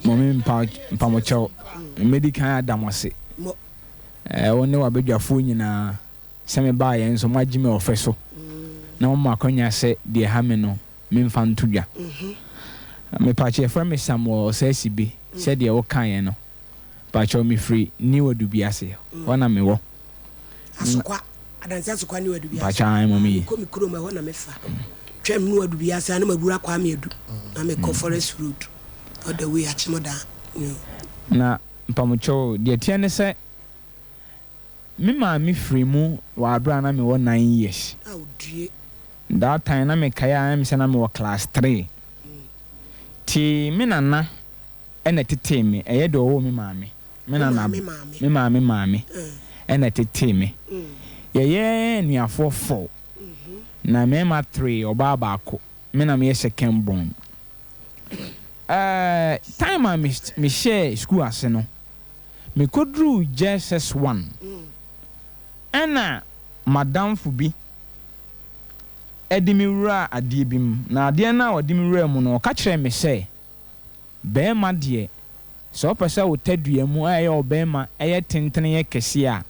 Mɔmi mpa mpamokyɛw mɛdi kan ada mo ase. Mo. Ɛɛ wo ne w'abadwafoɔ nyinaa sɛ me baa yɛn nso moagye me ɔfɛ so na moama akwanya sɛ deɛ ɛha me no memfa nto dwa. Mepakyɛ yɛfrɛ me Samuel Ɔsɛɛsibe sɛdeɛ wo kaeɛ no. Pakyɛw mefiri New Adubiase hɔ na mewɔ. Asokwa, Adansi Asokwa New Adubiase. Mpakyɛw ae mɔmi ye. Mekɔ me kurom ɛhɔ na mefa. Twam New Adubiase a na mabura Kwame Adu na mekɔ Forest Road all the way Akyemɔdan New. Na mpamokyɛw deɛ ɛteɛ ne sɛ me maame firi mu wɔ aberɛ a na mewɔ 9 years. Ao due. That time na mekae a ɛyɛ me sɛ na mewɔ class 3. Nti me nana na ɛtetee me, ɛyɛ deɛ ɔwoo me maame, me nana, me maame maame na ɛtetee me. Yɛyɛ anuafoɔ four, na mmarima three, ɔbaa baako, me na meyɛ second born. Ɛɛ time a me mehyɛɛ sukuu ase no, mekɔduruu JSS one, ɛna m'adamfo bi de me wuraa adeɛ bi mu, na adeɛ no a ɔde me wuraa mu no, ɔka kyerɛɛ me sɛ, Barima deɛ, sɛ wopɛ sɛ wo tadua mu a ɛyɛ ɔbarima yɛ tentene yɛ kɛseɛ a,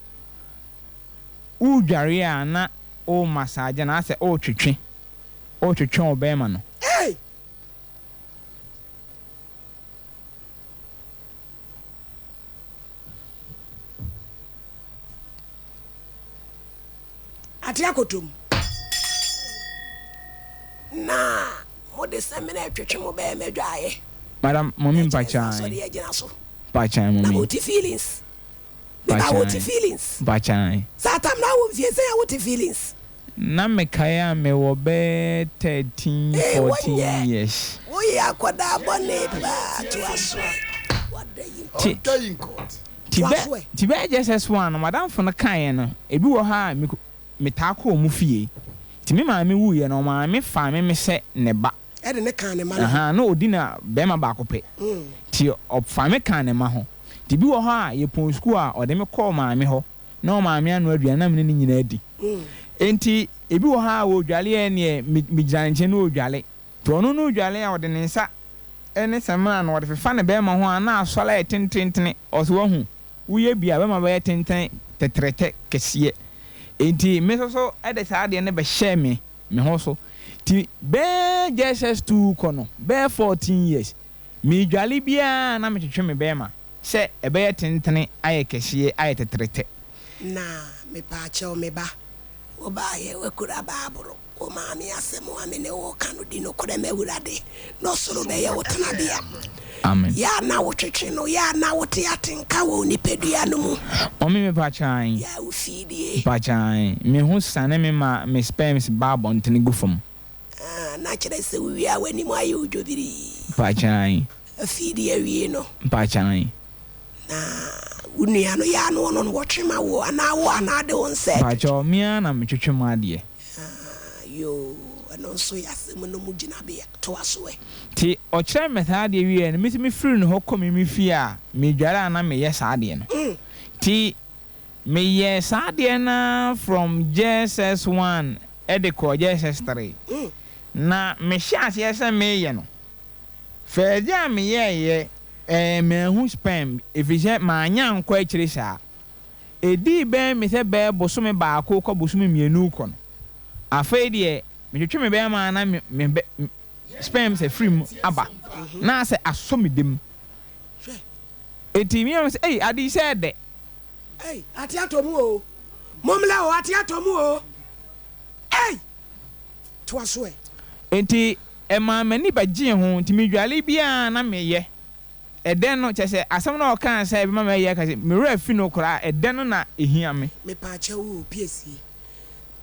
woredware a na woremasaagye anaasɛ woretwetwe, woretwetwe ɔbarima no. Hey! Ate akoto mu. Na mode samina retwetwe mo bɛɛma adwaeɛ. Madam, mommy Na kyerɛ sɛ mpakyan. asɔre agyina so. Mpakyan, Na mommy. wote feelings. Me ba wote Mpakyan. feelings. Mpakyan. Saa tam na wɔ mfie sɛn a wote feelings. Na mekae a mewɔ bɛyɛ 13, Ee 14 wonyɛ. years. Woyɛ akwadaa bɔne paa. Toa so ɛ. Wada yi Ti, nkɔ. Ɔda in court. ti Toa bɛ, so ɛ. ti bɛyɛ JSS 1 no, madamfo no kaeɛ no, ebi wɔ hɔ a me metaa kɔ wɔn fie. Nti me maame wuiɛ no, ɔmaame faa me me sɛ ne ba. Ɛde no kaa ne mma no ho. Ahaa, na ɔdi na barima baako pɛ. Nti ɔfaa me kaa ne mma ho. Nti bi wɔ hɔ a, yɛpɔn sukuu a, ɔde me kɔ ɔmaame hɔ, na ɔmaame anoa aduane na me ne no nyinaa di. Nti ebi wɔ hɔ a, ɔredwale a ɛnneɛ me, megyina ne nkyɛn na ɔredwale. Nti ɔno no redwale a, ɔde ne nsa ne samina no, ɔde fefa ne barima ho a, na asɔre ayɛ tententene. Ɔse, Wahu? Woyɛ bi a, bɛma bɛyɛ tenten tɛtrɛtɛ kɛseɛ. Enti me nso so de saa adeɛ no bɛhyɛɛ me me ho so. Nti bɛyɛ JSS 2 kɔ no, bɛyɛ 14 years, meredwale biara na metwetwe me bɛɛma sɛ ɛbɛyɛ tentene ayɛ kɛseɛ ayɛ tɛtrɛtɛ. Na mepaakyɛw me ba, wobaeɛ woakura baaboro. Wo maame asɛm a me ne wo reka no, di nokorɛ ma Awurade, na ɔsoro bɛyɛ wo tenabea. Amen. Yɛ a na wotwetwe no, yɛ a na wote atenka wɔ wo nipadua no mu. Mummy me pakyan. Yɛ a wo fiidie. Pakyan, me ho sane me ma me sperms ba abɔntene gu fam. Ah, na kyerɛ sɛ wo wie a w'anim ayɛ wo dwobirii. Pakyan. Afiidie awie no. Pakyan. Na wo nua no yɛ a na ɔno no wɔtwe ma wo anaa wo anaa de wo nsa ɛtwetwe. Pakyɛw, me ara na metwetwe m'adeɛ. Ah, yoo, ɛno nso yɛ asɛm no mu gyinabea. Toa so ɛ. Nti ɔkyerɛɛ me saa adeɛ wieɛ no, me nso me firi ne hɔ kɔ me me fie a, me dware a na me yɛ saa adeɛ no. Nti me yɛɛ saa adeɛ no ara from JSS one de kɔɔ JSS 3. Na me hyɛɛ aseɛ sɛ me yɛ no, first day a me yɛɛyɛ, ɛɛ manhu sperm, ɛfiri sɛ manyɛ ankɔ akyire saa. Ɛdii bɛn me sɛ bɛyɛ bosome baako kɔ bosome mmienu rekɔ no, afei deɛ metwetwe me bɛrima a na me me bɛ sperms afiri mu aba na asɛ asɔ me dam. Enti me yam sɛ ei ade yi sɛ ɛdɛ. Ei ate atɔ mu o, mommla o ate atɔ mu o, ei toa so ɛ. Enti ɛmaa m'ani bɛgyee ho, nti medwale biara na meyɛ. Ɛdɛ no, kyerɛ sɛ, asɛm no a ɔkaa sɛ ɛbɛma mayi aka sɛ, me werɛ afi no koraa, ɛdɛ no na ɛhia me. Mepaakyɛw o, piesie.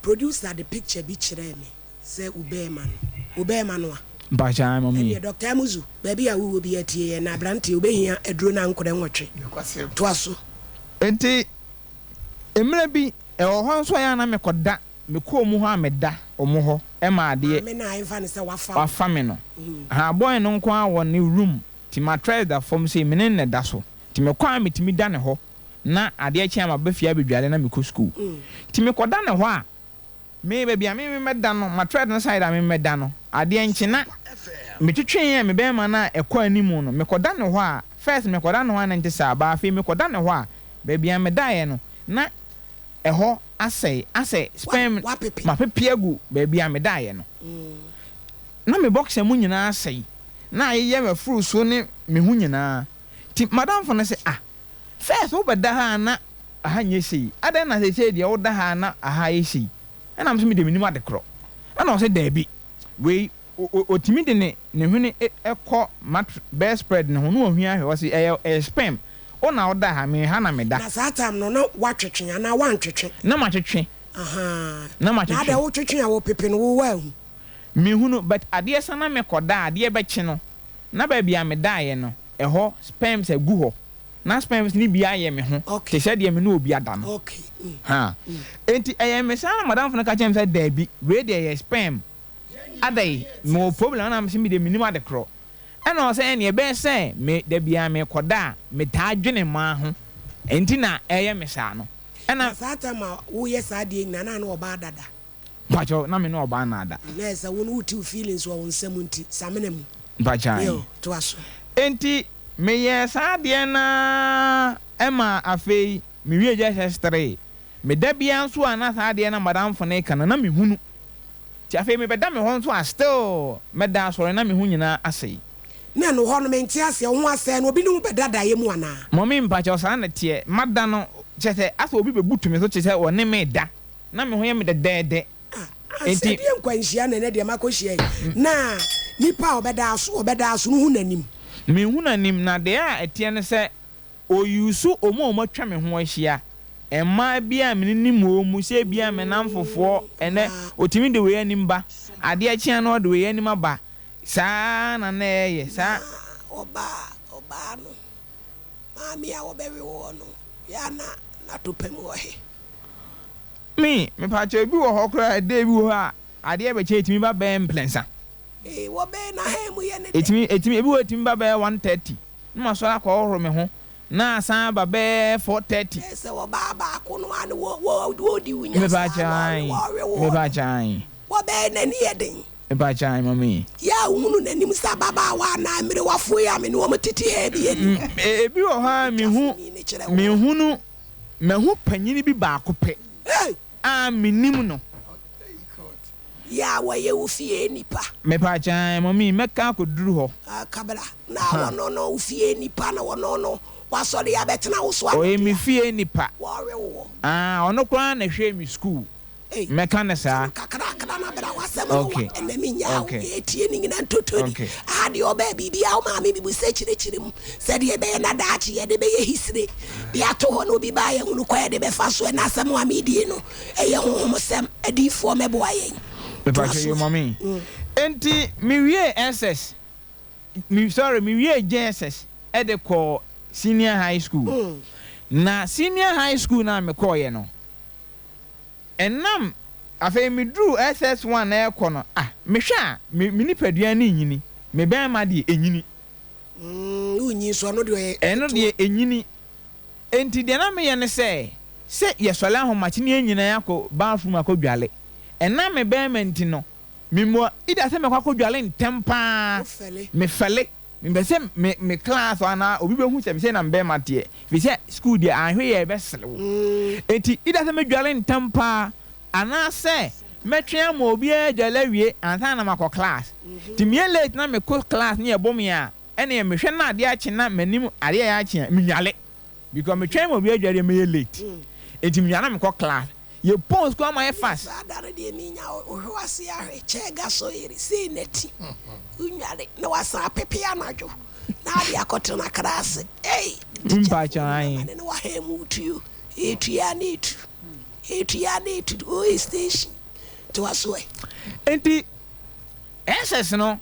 Producer de picture bi kyerɛɛ me sɛ wo bɛɛma no, wo bɛɛma no a? Mpakyɛ ae mummy. Ɛndeɛ Doctor Amuzu, baabi a wowɔ biara tie yɛn na abranteɛ wobɛhia aduro no ankorɛ nwɔtwe. Toa so. Enti mmerɛ bi, ɛwɔ hɔ nso a ɛyɛ a na mekɔda, mekɔ wɔn hɔ a meda wɔn hɔ ma adeɛ. Maame no a ɛmfa no sɛ wafa wo. Wafa me no. Ahaa, boy no nko ara wɔ ne room. Nti matress da fam sei, me ne no na ɛda so. Nti mekɔ a metumi da ne hɔ na adeɛ kye a maba fie abɛdware na mekɔ sukuu. Nti mekɔda ne hɔ a, Me baabi a me mɛda no, matrɛt no side a me mɛda no, adeɛ nkye na metwetwee a me bɛɛma no a ɛkɔ anim no, mekɔda ne hɔ a, first mekɔda ne hɔ a na ɛnte saa, but afei mekɔda ne hɔ a, baabi a medaeɛ no, na ɛhɔ asɛe, asɛ sperm mapepe agu baabi a medaeɛ no. Na me boxer mu nyinaa asɛe, na ayeyɛ m'afuru so ne me ho nyinaa. Nti m'adamfo no se, ah, first wobɛda ha a na aha nyɛ sei, adɛn na seesei deɛ woda ha a na aha ayɛ sei? Ɛna me nso medeɛ mennim ade korɔ. Ɛna ɔse daabi, wei ɔtumi de ne ne hwene kɔ mat bed spread no ho na ɔhwia hwɛ, ɔse ɛyɛ ɛyɛ sperm, wo na woda ha, me ha na meda. Na saa time no na woatwetwe anaa woantwetwe? Na matwetwe. Ahaa. Na matwetwe. Na adɛn wotwetwe a wopepe no wo woanhu? Mehunu but adeɛ sa na mekɔ da a adeɛ bɛkye no na baabi a medaeɛ no ɛhɔ sperms agu hɔ na sperms no bi ayɛ me ho te sɛ deɛ me ne obi ada no haa enti ɛyɛ me saa na madamfo no ka kyerɛ me sɛ daabi wei deɛ ɛyɛ sperm adɛn mewɔ problem ɛna mese medeɛ mennim ade korɔ ɛna ɔsɛ ɛneɛ ɛbɛyɛ sɛ me da biara mekɔ da a metaa dwene mmaa ho enti na ɛyɛ me saa no ɛna. Na saa time a woyɛ saa adeɛ nyinaa na ne ɔbaa dada. Mpakyɛw na me ne ɔbaa no ada. Na ɛsɛ wo no wo te wo feelings wɔ wo nsam nti samina mu. Mpakyɛw ae. Yo, toa so. Enti me yɛɛ saa adeɛ no ara ɛmaa afei me wie JSS 3. Me da biara nso a na saa adeɛ no a madamfo no reka no na me hunu. Nti afei me bɛda me hɔ nso a still mɛda asɔre na me ho nyinaa asɛe. Na ɛno hɔ no mente aseɛ, wo ho asɛe no obi ne wo bɛda daeɛ mu anaa? Mummy mpakyɛw saa na ɛteɛ, mada no kyerɛ sɛ asɛ obi bɛbutu me so kyerɛ sɛ ɔne me reda. Na me ho yɛ me dɛdɛɛdɛ. Ah, ansa Enti. Ɛdeɛn nkwanhyia na ɛnɛ deɛ makɔhyia yi? Na nipa a ɔbɛda aso, ɔbɛda aso no hu n'anim. Menhu n'anim, na deɛ a ɛteɛ ne sɛ, ɔuse wɔn a wɔatwa me ho ahyia, mmaa bi a menenim wɔn mu, sɛ ebia me nnamfofoɔ, ɛnnɛ ɔtumi de wei anim ba, adeɛ kye a na ɔde wei anim aba, saa ara na na ɛyɛ, saa. Na ɔbaa, ɔbaa no. Maame a wɔbɛwe woɔ no, yɛ a na n'atopam wɔ he? Me, mepaakyɛw ebi wɔ hɔ koraa a day bi wɔ hɔ a adeɛ bɛkyɛ etumi ba bɛyɛ mprɛnsa. Ee, wɔ bɛyɛ n'ahan mu yɛ ne dɛ. Etumi, etumi, ebi wɔ hɔ etumi ba bɛyɛ 1:30 na masɔre akɔhohoro me ho na asan aba bɛyɛ 4:30. Ɛyɛ sɛ ɔbaa baako no ara na wɔ, wɔ, wɔredi wo nya saa, Mepaakyɛw wɔrewe, ae, wɔrewe woɔ no. mepaakyɛw ae. Wɔ bɛyɛ n'ani yɛ den. Mepaakyɛw ae, mummy. Yɛ a wohunu n'anim sɛ ababaawa anaa mmerewafoɔ yi a me ne wɔn tete ha bi anim. Ebi wɔ hɔ a Metwa mehu, mfoni no kyerɛ wo. mehunu, mahu panyini bi baako pɛ Hey! a menim no. Yɛ a wɔyɛ wo fie nipa. Mepaakyɛw ae, mummy, mɛka akɔduru hɔ. Ah, Kabla, na Ha. wɔno no wo fie nipa na wɔno no wasɔre abɛtena wo so Ɔyɛ anadwo me a fie nipa. wɔrewe woɔ. Ah, ɔno koraa na ɛhwɛɛ me sukuu. Ei, Mɛka no ka saa. no kakrakra na bra w'asɛm no wa Okay, ɛnɛ menyaa wo okay, yɛtie ne nyina ntotoni okay. aha deɛ ɔbaa biribiaa wo maame bibu sɛ kyerɛkyerɛ mu sɛdeɛ ɛbɛyɛ na daakye yɛde bɛyɛ hisire de ato hɔ na obi baa yɛhunu kwan yɛde bɛfa so ɛna asɛm a medie no ɛyɛ honhom sɛm adiyifoɔ mɛboa yɛn toa Mepakyɛ so yo mummy. Enti me wiee SS, me sorry me wiee JSS de kɔɔ senior high school. Na senior high school no a me kɔɔeɛ no, Ɛnam, afei meduruu SS one rekɔ no, ah, mehwɛ a, me, me nipadua no renyini. Me barima deɛ, ɛnyini. Mm, wonyin so, ɛno deɛ ɔyɛ Ɛno ketewa. deɛ, ɛnyini. Enti deɛ na meyɛ ne sɛ, sɛ yɛsɔre ahomakye na yɛn nyinaa akɔ bathroom akɔdwale. Ɛnam me barima nti no, Memmua either sɛ mɛkɔ akɔdwale ntɛm pa ara, Wofɛle. mefɛle, mempɛ sɛ me me class hɔ anaa obi bɛhu sɛ sei na me bɛrima teɛ, firi sɛ school deɛ anhwɛ yie a yɛbɛsere wo. Enti either sɛ mɛdwale ntɛm pa ara anaasɛ mɛtwɛn ama obiara adwale awie ansa na makɔ class. Nti meyɛ late na mekɔ class na yɛbɔ me a, ɛnneɛ mehwɛ na adeɛ akye na m'anim adeɛ ayɛ akye a, menwale because metwɛn ma obiara adwale a mɛyɛ late. Enti menwale na mekɔ class. Yɛ pon sukuu ama yɛ fast. Saa da no deɛ menya wo hwe w'ase ahwe kyɛɛ gasoil sei na ti wonware na wasan apepe anadwo na ade akɔtena kraase ei Mpakyɛw tikyafoɔ no ae. amane ne wahan mu tuo etua na etu etua na etu oyi station toa so ɛ. Nti SS no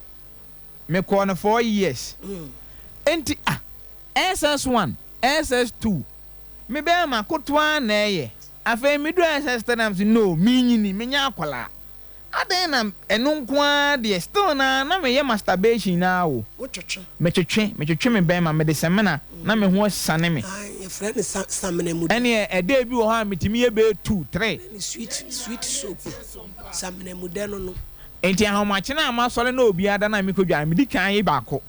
me kɔɔ no 4 years nti ah SS 1 SS 2 me bɛɛma kotoa na ɛyɛ afei me duru SS 3 na me se no me nyini me nyɛ akwadaa adɛn na ɛno nko ara deɛ still na na me yɛ masturbation naa o. Wotwetwe. Me twetwe me twetwe me bɛɛma me de samina na me ho asiane me. Ae yɛfrɛ no sa samina mu de. Ɛneɛ ɛda bi wɔ hɔ a metumi yɛ bɛyɛ 2, 3. Yɛfrɛ no sweet sweet soap. Samina mu dɛ no no. Enti ahomakye no a masɔre na obiara da no a mekɔdware, medi kan ye baako.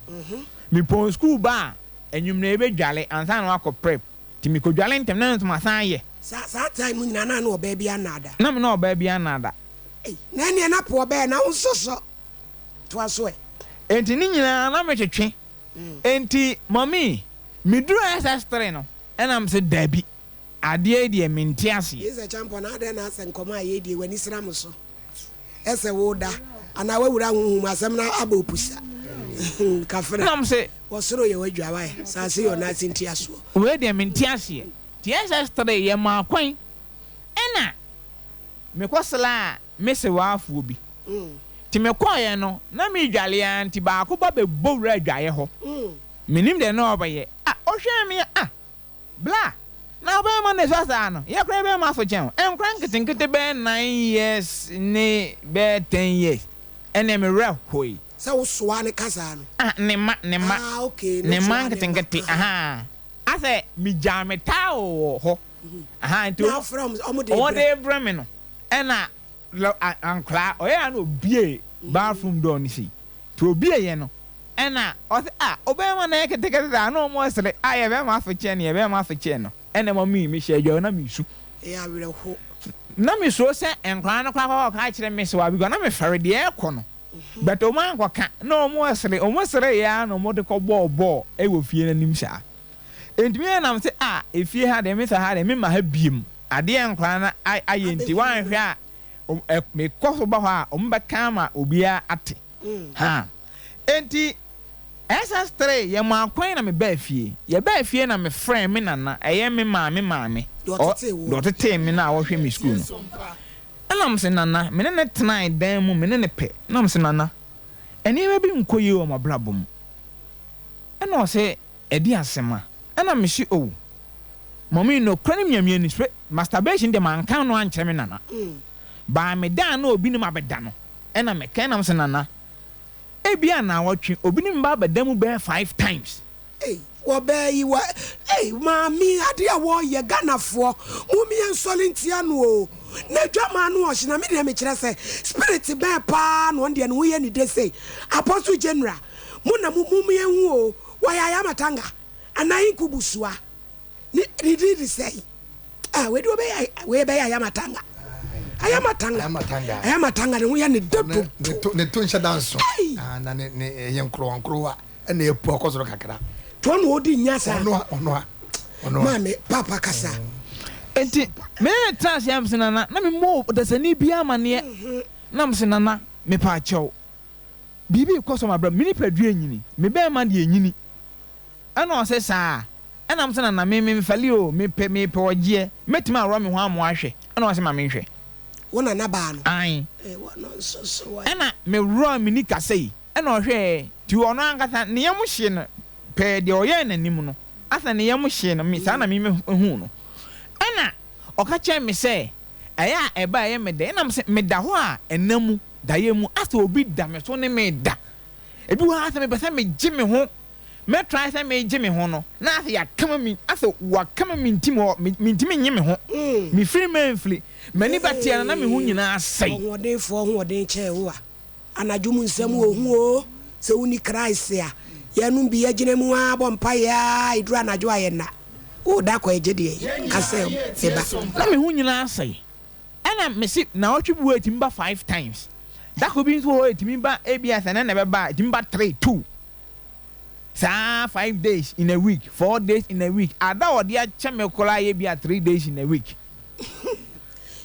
Mepɔn sukuu ba a, anwummerɛ yɛbɛdware ansa na wakɔ prep. Nti mekɔdware ntɛm na nso masan ayɛ. Saa saa time mu nyinaa na ne ɔbaa bi anna da. Na me ne ɔbaa bi anna da. Ei, na ɛneɛ na po ɔbɛɛ na wo nso sɔ. Toa so ɛ. Enti ne nyinaa na metwetwe. Enti mummy, meduruu SS3 no, ɛna mese dabi, adeɛ yi deɛ mente aseɛ. Yesu Acheampong, na adɛn na asɛ nkɔmmɔ a yɛredi yi w'ani sra mo so sɛ woreda anaa woawura honhom mu asɛm no abɔ wo pusa? Kafra, Ɛna mese. Wɔ soro yɛ w'adwa, wae, asase yɛ ɔnan ase ntiasoɔ. Wei deɛ mente aseɛ. Nti SS3 yɛmaa kwan ɛna mekɔ sraa me sewaafoɔ bi. Nti mekɔeɛ no na meredwale ara nti baako ba bɛbɔ wuraa adwaeɛ hɔ. Mennim deɛ na ɔrebɛyɛ. Ah, ɔhwɛɛ me a, ah! Bla! Na ɔbɛrima no esua saa no, yɛ koraa yɛbɛrima so kyɛn wo. Nkora nketenkete bɛyɛ 9 years ne bɛyɛ 10 years, ɛnneɛ me werɛ hoe. Sɛ wo soa ne kasa no. Ah, ne mma, ne mma, Ah, okay, ne ne mma soa ne mma, nketenkete, aha. ahaa. Asɛ me gyaa me towel wɔ hɔ, ahaa, nti Na wɔn, afrɛ wɔn sɛ wɔn de wɔn rebrɛ. de rebrɛ me no, ɛna lɔ, a, ankoraa, ɔyɛ a na obue bathroom door no sei. Nti obieeɛ no ɛna ɔse ah obɛɛma no yɛ ketekete saa na ɔmo ɛsere ah yɛ bɛɛma aso kyɛn no yɛ bɛɛma aso kyɛn no ɛna ɛma me mehyɛ adwareɛ na mesu. Ɛyɛ awerɛho. Na me suro sɛ nkwadaa no koraa kɔ kɔka akyerɛ me sewa because na me fɛre deɛ ɛɛkɔ no but ɔmo ankɔka na ɔmo ɛsere ɔmo sereeɛ ara na ɔmo de kɔ bɔɔ bɔɔl ɛwɔ fie no anim saa nti me na mese ah efie ha deɛ me sa ha deɛ me ma ha biem adeɛ nkwadaa no ayɛ nti Abɛhunu no. wanhwɛ a mekɔ so ba hɔ a, wɔbɛka ama obiara ate. Ha. Enti, SS3, yɛmaa kwan na mebaa fie. Yɛbaa fie na mefrɛɛ me nana, ɛyɛ me maame maame, Deɛ ɔ, ɔtetee deɛ woɔ. ɔtetee me no a ɔhwɛ me sukuu no. Ɛna mese, Nana, me ne no tenae dan mu, me ne no pɛ. Ɛna mese, Nana, nneɛma bi nkɔ yie wɔ m'abrabɔ mu. Ɛna ɔse, Ɛde asɛm a? Ɛna mese, Oh, Mummy, nokorɛ no Nyame ani, Masturbation deɛ manka no ankyerɛ me nana. Baa me da a na obi ne me abɛda no ɛna meka ɛna mese nana ebia naawɔtwe obi ne me ba abɛda mu bɛyɛ five times. Ei wɔbaa yi wɔ ei maame adeɛ a wɔyɛ Ghanafoɔ mom yɛn nsɔre ntia no oo na adwamaa no ɔhye na me deɛ mekyerɛ sɛ spirit bɛn paa na ɔno deɛ ne ho yɛ ne de sei Apostle General mo na mo mom yɛn hu oo wɔyɛ ayamatanga anaa inkubusua Ne ne din de sɛn? Ah, wei de wɔbɛyɛ wei bɛyɛ ayamatanga. Ayamatanga. Ayamatanga. Ayamatanga ne ho yɛ ne dɛ Ne ne dodo. to ne to nhyɛ da nso. Ei! Ah, na ne ne ɛyɛ nkorowa nkorowa ɛna epu akɔ soro kakra. To ɔno ɔdi nya saa. Ɔno a ɔno a ɔno a. Maame papa kasa. Enti me ne no tenaa ase a mese Nana, na memmɔɔ ɔdasani biara amanneɛ. Na mese Nana, mepaakyɛw, biribi rekɔ so wɔ m'abrabɔ mu, me nipadua renyini, me bɛrima deɛ ɛnyini. Ɛna ɔse saa ɛna mese nana me me nfɛle oo mepɛ mepɛ ɔgyeɛ mɛtumi aworɔ me ho ama wahwɛ ɛna ɔse ma menhwɛ. Wo nana baa no. Ae. Ee wɔno nso so wɔ. Ɛna me worɔɔ me nika sei ɛna ɔhwɛɛ nti ɔno ankasa ne yam hyee no pɛɛ deɛ ɔyɛɛ n'anim no asɛ ne yam hyee no me saa na me me huu no ɛna ɔka kyerɛɛ me sɛ ɛyɛ a ɛba ɛyɛ me dɛ ɛna mese meda hɔ a ɛna mu daeɛ mu asɛ obi da me so ne me da ebi wɔ hɔ asɛ mepɛ sɛ megye me ho Mɛ try sɛ me gye me ho no na asɛ yakama me asɛ wakama me ntim hɔ me mentimi nye me ho me firi manfiri m'ani bɛteɛ no na me ho nyinaa asɛe. Ɔhoɔdenfoɔ hoɔden kyɛn wo a, anadwo mu nsɛm wɔ hu oo, sɛ wonni Christ a, yɛnom bi yɛgyina mu aa bɔ mpaeɛ aa ɛduru anadwo a yɛnna, wo da kɔ ɛgye deɛ ka sɛ me ba. Na me ho nyinaa asɛe ɛna me se naawɔtwe bi wɔ hɔ ɛtumi ba five times, da koro bi nso wɔ hɔ ɛtumi ba ebia sɛ ɛnɛ na ɛbɛba a ɛtumi ba three, two. Saa 5 days in a week, 4 days in a week, ada a ɔde akyɛ me koraa yɛ bi a 3 days in a week.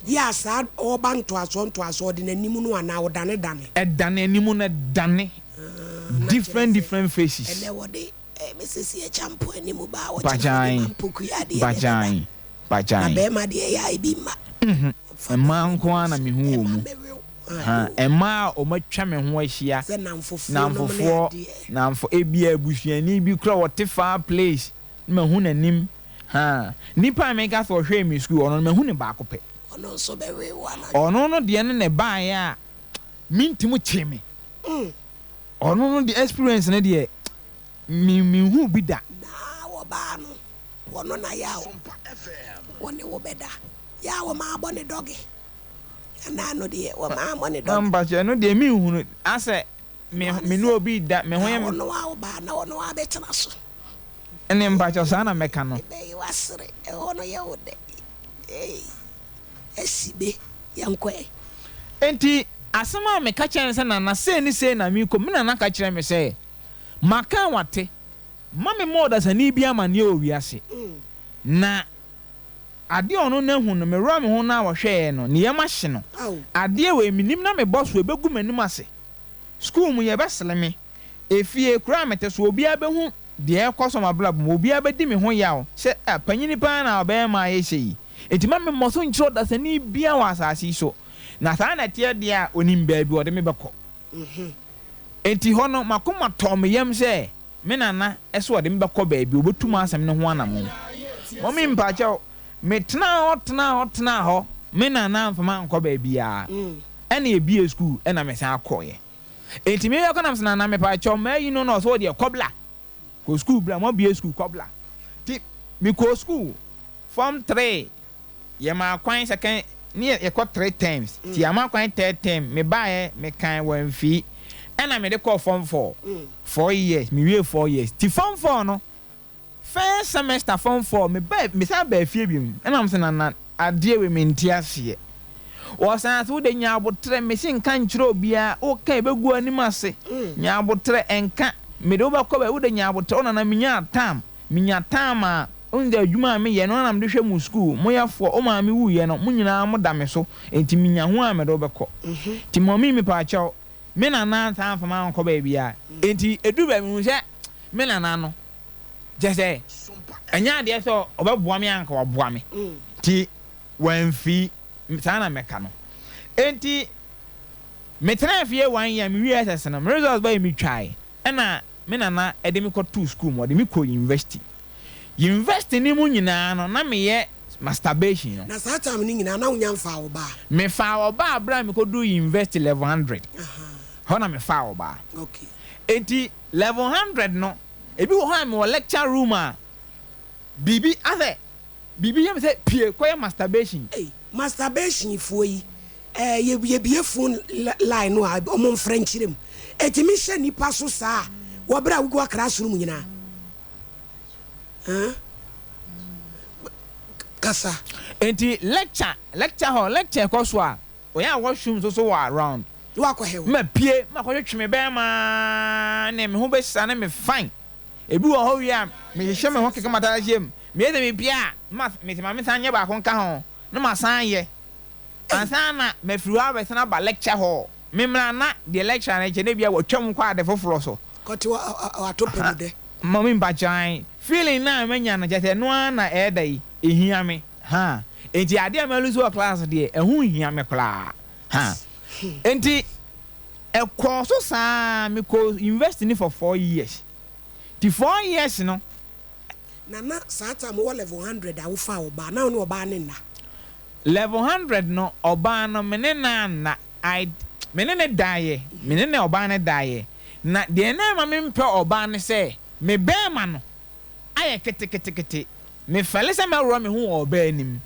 Yɛ a saa ɔreba ntoasoɔ ntoasoɔ ɔde n'anim no anaa ɔdane dane. Ɛdane anim no ɛdane Ah, na kyerɛ different sɛ different faces. ɛnɛ wɔde eh, Mrs. Acheampong anim ba a ɔkyena wɔde Bagyan, Mampokua adeɛ na ɛbɛba. bagyan, Na bagyan. bɛrima deɛ ɛyɛ a ebi mma. Ɔfa Mmaa bɛrima nko ara na so mehu wɔ ɛma mu. mɛwew. Ha, Ayo. mmaa a wɔatwa me ho ahyia, Sɛ nnamfofoɔ nom ne nnamfofoɔ, adeɛ. nnamfo, ebia abusuani bi koraa ɔte far place na mahu n'anim. Ha, nipa a meka sɛ ɔhwɛɛ me sukuu, ɔno no mahu no baako pɛ. Ɔno nso bɛwe wo anadwo. Ɔno no deɛ no na ɛbaeɛ a mentumi kyee me. Ɔno no deɛ experience no deɛ me menhuu bi da. Na wɔbaa no, wɔno na yaw, wɔne wo bɛda. Yaw ma abɔ ne dɔge. Anaa no deɛ wɔmaa mo ne dɔg. Mpakyɛ ɛno deɛ menhunu asɛ me me ne obi da me ho yɛ me. Na ɔno a ɔbaa na ɔno a bɛtena so. Ɛne mpakyɛ saa na mɛka no. Ɛbɛyi wasere ɛhɔ no yɛ wo dɛ ei asi be yɛnkɔ ɛ. Enti asɛm a meka kyerɛɛ no sɛ Nana sei ne sei na merekɔ me nana ka kyerɛɛ me sɛ maka a wate mma me mmɔ ɔdasani bi amaneɛ wɔ wiase na Adeɛ a ɔno no ahu no, meworɔ me ho no a ɔhwɛeɛ no, ne yam ahye no. Adeɛ wei, mennim na mebɔ so, ɛbɛgu m'anim ase. Sukuu mu, yɛbɛsere me. Efie, kuro a mete so, obiara bɛhu deɛ ɛrekɔ so wɔ m'abrabɔ mu. Obiara bɛdi me ho yaw sɛ, 'Ah, panyini pa ara na ɔbarima ayɛ sei yi. Enti mma memmɔ so nkyerɛ ɔdasani biara wɔ asase yi so. Na saa na ɛteɛ deɛ a, ɔnim baabi a ɔde me bɛkɔ. Enti hɔ no, m'akoma tɔɔ me yam sɛ Me nana se ɔde me bɛkɔ baabi, ɔbɛtu m'asɛm no ho anamɔn. Mummy mpakyɛw, metenaa hɔ tenaa hɔ tenaa hɔ, me nana amfa me ankɔ baabiara. Ɛna yɛbuee sukuu ɛna mesan kɔeɛ. Enti mebɛkɔ na mese nana mepakyɛw mayi no na ɔse wodeɛ kɔ bla, kɔ sukuu bla, moabue sukuu kɔ bla. Nti mekɔɔ sukuu form three. Yɛmaa kwan second ne yɛ yɛkɔ three terms nti yɛama kwan third term me baeɛ me kan wamfii ɛna mede kɔɔ form four four years me wie four years nti form four no first semester form four me baa me san baa fie biom ɛna mo sɛ nana adeɛ wei me nte aseɛ wɔsan ase wode nya abotrɛ me se nka nkyerɛ obiara woka ɛbɛgu anim ase nya abotrɛ ɛnka mede wobɛkɔ baabi wode nya abotrɛ wo nana menyaa tam Minya time a, wohu sɛ adwuma a meyɛ no na mede hwɛ mo sukuu, moyɛfoɔ, wo maame wuiɛ no, mo nyinaa moda me so, enti menya ho a mede wo bɛkɔ. Nti mummy mepaakyɛw, me nana ansan amfa me ankɔ baabiara. Enti ɛduru baabi mehu sɛ me nana no, kyerɛ sɛ ɛnyɛ adeɛ sɛ ɔbɛboa me a anka waboa me. Nti wamfii, saa na mɛka no. Enti metenaa fie one year, mewiee SS no, me results baeɛ metwae, ɛna me nana de me kɔtoo sukuu mu, ɔde me kɔɔ university. University no mu nyinaa no, na meyɛ masturbation no. Na saa time no nyinaa na wonya mfaa ɔbaa? Mefaa ɔbaa berɛ a mekɔduu university level hundred. Hɔ na mefaa ɔbaa. Okay. Enti level hundred no, ebi wɔ hɔ a mewɔ lecture room a, biribi asɛ biribi yɛ me sɛ pue kɔyɛ masturbation. Ei, masturbation foɔ yi, Eh yɛ yɛbie phone line no a ɔmo mfrɛ nkyerɛ mu. Ɛtumi hyɛ nipa so saa wɔ berɛ a wogu akra soro mu nyinaa. Huh? Kasa. Enti lecture lecture hɔ lecture kɔ so a ɔyɛ a washroom nso so wɔ around. Na wakɔ hɛ hɔ. Ma pie ma kɔ twetwe me bɛɛma ne me ho bɛ sane me fine. Ebi wɔ hɔ wie a me hyehyɛ me ho keka m'ataade hyɛ mu. Me yɛ sɛ me pie a ma me se ma me san nyɛ baako nka ho na ma san yɛ. Ansa na mafiri hɔ abɛsan aba lecture hall, me mmra na deɛ lecturer no kyerɛ no ebia watwam kɔ ade foforɔ so. Kɔte w'ato pɛ mu dɛ. Mummy mpakyɛw ae, feeling no a manya no kyerɛ sɛ ɛno ara na ɛɛda yi, ɛhia me, haa. Enti adeɛ a ma lose wɔ class deɛ, ɛho nhia me koraa, haa. Enti ɛkɔɔ so saa ara, mekɔɔ university no for four years. Nti four years no, Na na saa time wowɔ level hundred a wofaa ɔbaa, na wo ne ɔbaa no nna? Level hundred no ɔbaa no me ne no anna, I me ne no daeɛ, me ne no ɔbaa no daeɛ, na deɛ na ɛma me mpɛ ɔbaa ne sɛ me bɛɛma no ayɛ keteketekete, me fɛle sɛ mɛworɔ me ho wɔ ɔbaa anim,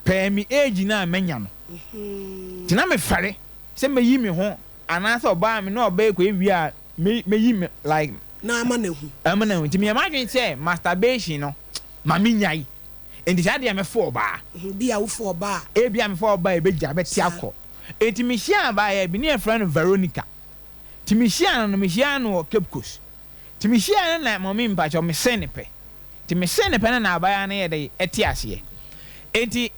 pɛɛ me age no a manya no, nti na me fɛre sɛ mɛyi me ho anaasɛ ɔbaa me ne ɔbaa kɔyɛ wie a me mɛyi me like. Na ama no ahu. Ama no ahu, nti meyɛ m'adwene sɛ masturbation no ma me nyae. Enti saa deɛ mɛfa ɔbaa. Bi a wofa ɔbaa a. Ebia mefa ɔbaa a ɛbɛgya, ɛbɛte akɔ. Enti mehyiaa abaayewa bi, ne yɛfrɛ no Veronica. Nti mehyiaa no no, mehyiaa no wɔ Cape Coast. Nti mehyiaa no na mummy mpakyɛw mesee no pɛ. Nti mesee no pɛ no na abaayewa no yɛ dɛn, ɛte aseɛ. Enti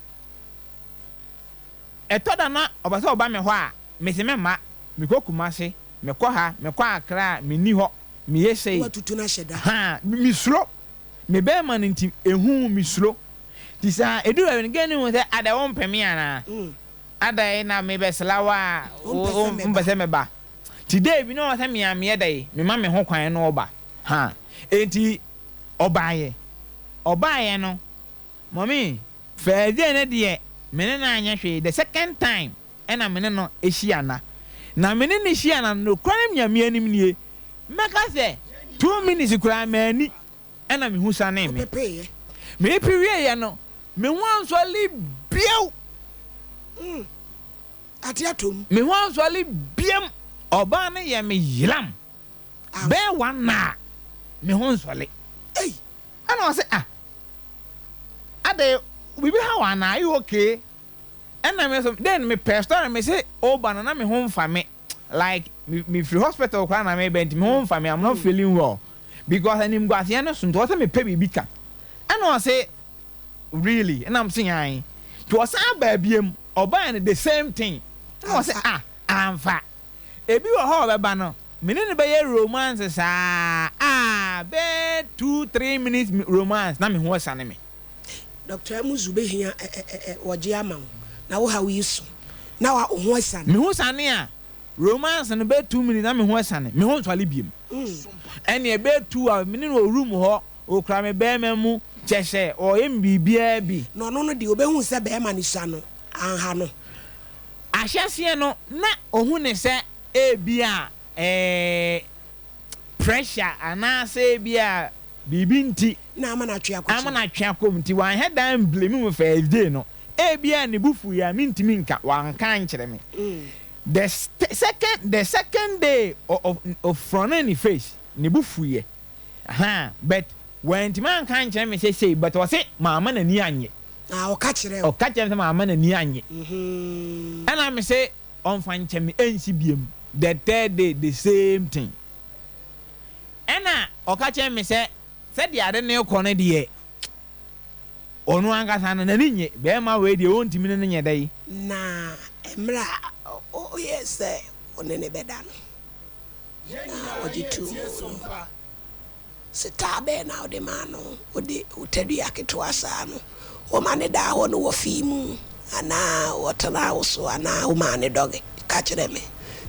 ɛtɔ da na ɔpɛ sɛ ɔba me hɔ a, mese memma, mekɔ Kumasi, mekɔ ha, mekɔ Accra a, menni hɔ, meyɛ sei. Na watutu no ahyɛ da. Haa, mesuro. Me bɛɛma no nti ehu me suro nti saa eduru baabi no girl no hu sɛ adɛ wo mpɛ me anaa adɛn na me bɛ sra wo a wo mpɛ sɛ me ba nti day bi na ɔwɔ sɛ me a me yɛ dɛn me ma me ho kwan na ɔba ha enti ɔbaayɛ ɔbaayɛ no mummy first day no deɛ me ne no anyɛ hwee the second time ɛna me ne no hyia na na me ne no hyia na nokorɛm Nyame anim nie mɛka sɛ 2 minutes koraa manni ɛna me ho sanee me. Mepe wieɛ no me ho ansɔre bio. Ate atɔ mu. Me ho ansɔre biam. Ɔbaa no yɛ me yeram bɛyɛ one hour me ho nsɔre. Ei! Ɛna ɔse ah adɛn biribi ha wo anaa are you okay? Ɛna me nso then me pɛɛ story me se oba no na me ho nfa me like me me firi hospital koraa na meba nti me ho nfa me I'm not feeling well because animguaseɛ no so nti ɔsɛ mepɛ biribi ka ɛna ɔse really ɛna me se ae nti ɔsan baa biam ɔbaa no the same thing ɛna ɔse ah amfa ebi wɔ hɔ a ɔbɛba no me ne no bɛyɛ romance saa ah bɛyɛ 2 3 minutes romance na me ho asane me. Doctor Amuzu bɛhia ɛ ɛ ɛ wɔgye ama wo na wo haw yi so na wa wo ho asiane. Me ho sane a, romance no bɛyɛ 2 minutes na me ho asiane, me ho nsɔre biom. Ɛnneɛ ɛbɛyɛ 2 hours me ne no wɔ room hɔ, ɔkura me bɛɛma mu, kyɛsɛ ɔyɛ me biribiara bi. Na ɔno no deɛ ɔbɛhu sɛ bɛɛma no sua no anha no. Ahyɛseɛ no na ɔhu no sɛ ebia ɛɛ pressure anaasɛ ebia biribi nti Na ama no atwe akɔ ama no atwe akɔ mu nti wanhɛ da amblame me first day no. Ebia ne bo fuiɛ a mentumi nka, wanka ankyerɛ me. The second the second day ɔfrɔnee ne face, ne bo fuiɛ ahaa but wantumi anka ankyerɛ me sɛ sei but ɔse mamma n'ani annye. Ah, ɔka kyerɛɛ wo? Ɔka kyerɛɛ me sɛ mamma n'ani annye. Ɛna mese ɔmfa nkyɛ me ɛnsi biom. The third day the same thing. Ɛnna ɔka kyerɛɛ me sɛ, sɛdeɛ ade no rekɔ no deɛ, ɔno ankasa no, n'ani nnye. Barima wei deɛ, ɔntumi ne no nyɛ dɛ. Na mmerɛ a ɔyɛɛ sɛ ɔne no bɛda no, na ɔgye too mu no, setaa bɛn na wode maa no? Wode wo tadua ketewa saa no, woma no daa hɔ no wɔ fii mu anaa ɔtenaa wo so anaa womaa no dɔge? Ka kyerɛ me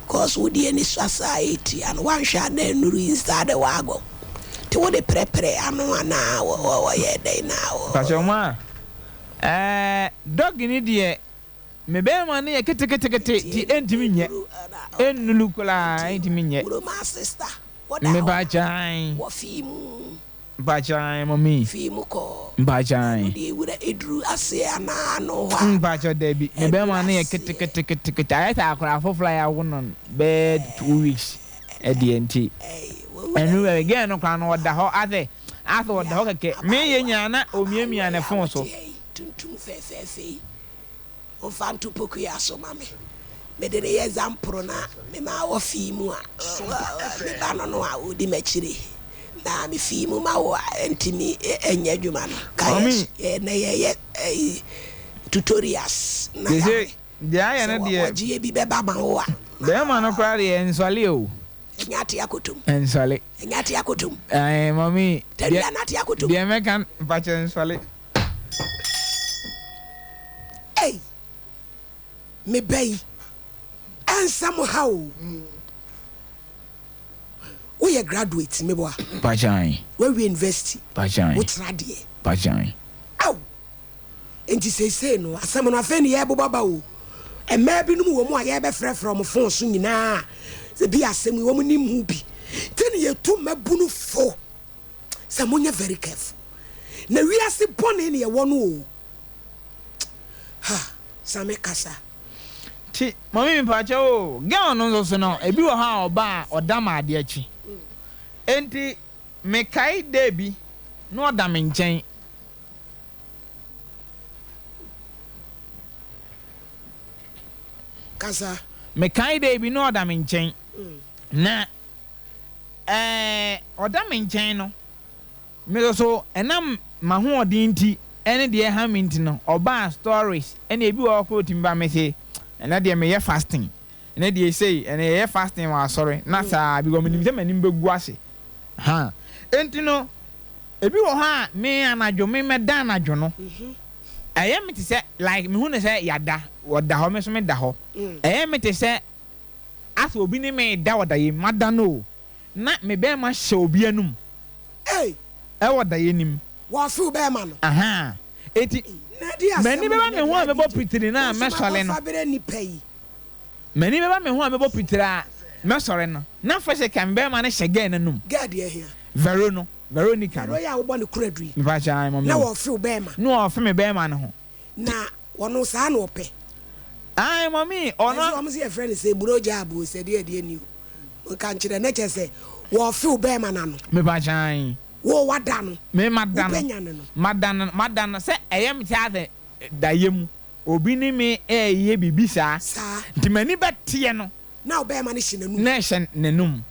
cause wo deɛ ni sua saa ɛtia no woanhwɛ a na nnuru inside the wagon nti wode prɛprɛ ano anaa wɔyɛɛ dɛn na wɔ. Mpakyɛw ma ɛɛ dɔge no deɛ me bɛɛma no yɛ keteketekete nti ɛntumi nyɛ ɛnnuru koraa ɛntumi nyɛ. Wuroma sister woda hɔ a Mepakyɛw. wɔ fii mu. Mpakyɛw mummy. Fii mu kɔ. Mpakyɛw. Ɛno deɛ wura eduru aseɛ anaa ano hɔ a. Mpakyɛw dabi me bɛɛma no yɛ keteketekete ayɛ sɛ akwadaa foforɔ a yɛawo no bɛyɛ 2 weeks ɛdeɛ nti ɛnu bɛbi girl no koraa no ɔda hɔ asɛ asɛ ɔda hɔ kɛkɛ meyɛ nyinaa na omiamia ne phone so. Tuntum fɛfɛɛfɛ yi Momfa nto pokua so ma me. Mede no yɛ zamporo na mema wɔfii mu a, me ba no no a ɔdi m'akyire na mefii mu ma wo a ɛntumi nyɛ adwuma no. Ka Mummy. yɛ ɛnɛ yɛyɛ ɛyi tutorials na Sese yɛahwɛ deɛ ayɛ sɛ no deɛ. wɔgyeɛ bi bɛba ma wo a. Bɛrima no koraa deɛ ɛnsɔle o. Ɛnyɛ ate akotom. Ɛnsɔle. Ɛnyɛ ate akotom. Ɛɛ mummy. Tadua no ate akotom. Deɛ mɛka mpakyɛ nsɔle. Ei me ba yi ɛnsɛ mo ha o. Woyɛ graduate meboa. Pakyan. Woawie university. Pakyan. Wokyerɛ adeɛ. Pakyan. Ao enti seesei no asɛm no afei ne yɛrebobɔ ba o. Mmaa binom wɔ mu a yɛrebɛfrɛfrɛ wɔn fon so nyinaa sɛ bi asɛm yi wɔn nim ho bi. Nti ne yɛtu mmabunu fo sɛ monyɛ very careful. Na wiase bɔne ne yɛwɔ no o. Ha, Same kasa. Nti mummy mepakyɛw o, girl no nso so no ebi wɔ hɔ a ɔba a ɔda ma adeɛ kye. Enti mekae day bi na ɔda me nkyɛn. Kasa. Mekae day bi na ɔda me nkyɛn. Na ɛɛ ɔda me nkyɛn no, me nso so ɛnam m'ahoɔden nti ɛne deɛ ɛha me nti no, ɔbaa stories ɛne ebi wɔ hɔ koraa otumi ba me se ɛnɛ deɛ meyɛ fasting, ɛnɛ deɛ sei, ɛnɛ yɛyɛ fasting wɔ asɔre na saa because menim sɛ m'anim bɛgu ase. Ahaa. Enti no, ebi wɔ hɔ a me anadwo me mɛda anadwo no, ɛyɛ me te sɛ like mehu no sɛ yɛada, ɔda hɔ me nso meda hɔ. Ɛyɛ me te sɛ asɛ obi ne me reda wɔ daeɛ mu, mada no o, na me bɛɛma hyɛ obi anum Ei! ɛwɔ daeɛ no mu. Wɔfew bɛɛma no. Ahaa. Enti Ei, na ɛdeɛ asɛm m'ani ni, bɛba na me ho a deɛ mɛbɔ DJ, pitiri no wo a nso mɛsɔre no. makɔfa berɛ nipa yi. M'ani bɛba me ho a mɛbɔ pitiri a mɛsɔre no, na physical me bɛɛma no hyɛ girl no anum. Girl deɛ hia. Vero no, Veronica no. Vero yi a wobɔ ne koradu yi. Mepakyɛ ae mummy Na o. wɔfew bɛɛma. Na wɔfe me bɛɛma no ho. Na wɔno saa na ɔpɛ. Ae mummy ɔno. Ɛsɛ wɔn sɛ yɛfrɛ no sɛ buro gya abuo sɛ deɛ ɛdeɛ ni o nka nkyerɛ na kyerɛ sɛ wɔfew bɛrima no ano. Mepa kyan. Wo wada no. Me mada no. Wobɛnya no no. Mada no mada no sɛ ɛyɛ me sɛ asɛ dayɛ mu obi ne me ɛɛyɛ biribi saa. Saa. Nti m'ani bɛteɛ no. Na ɔbɛrima no hyɛ n'anum. Na ɛhyɛ n'anum.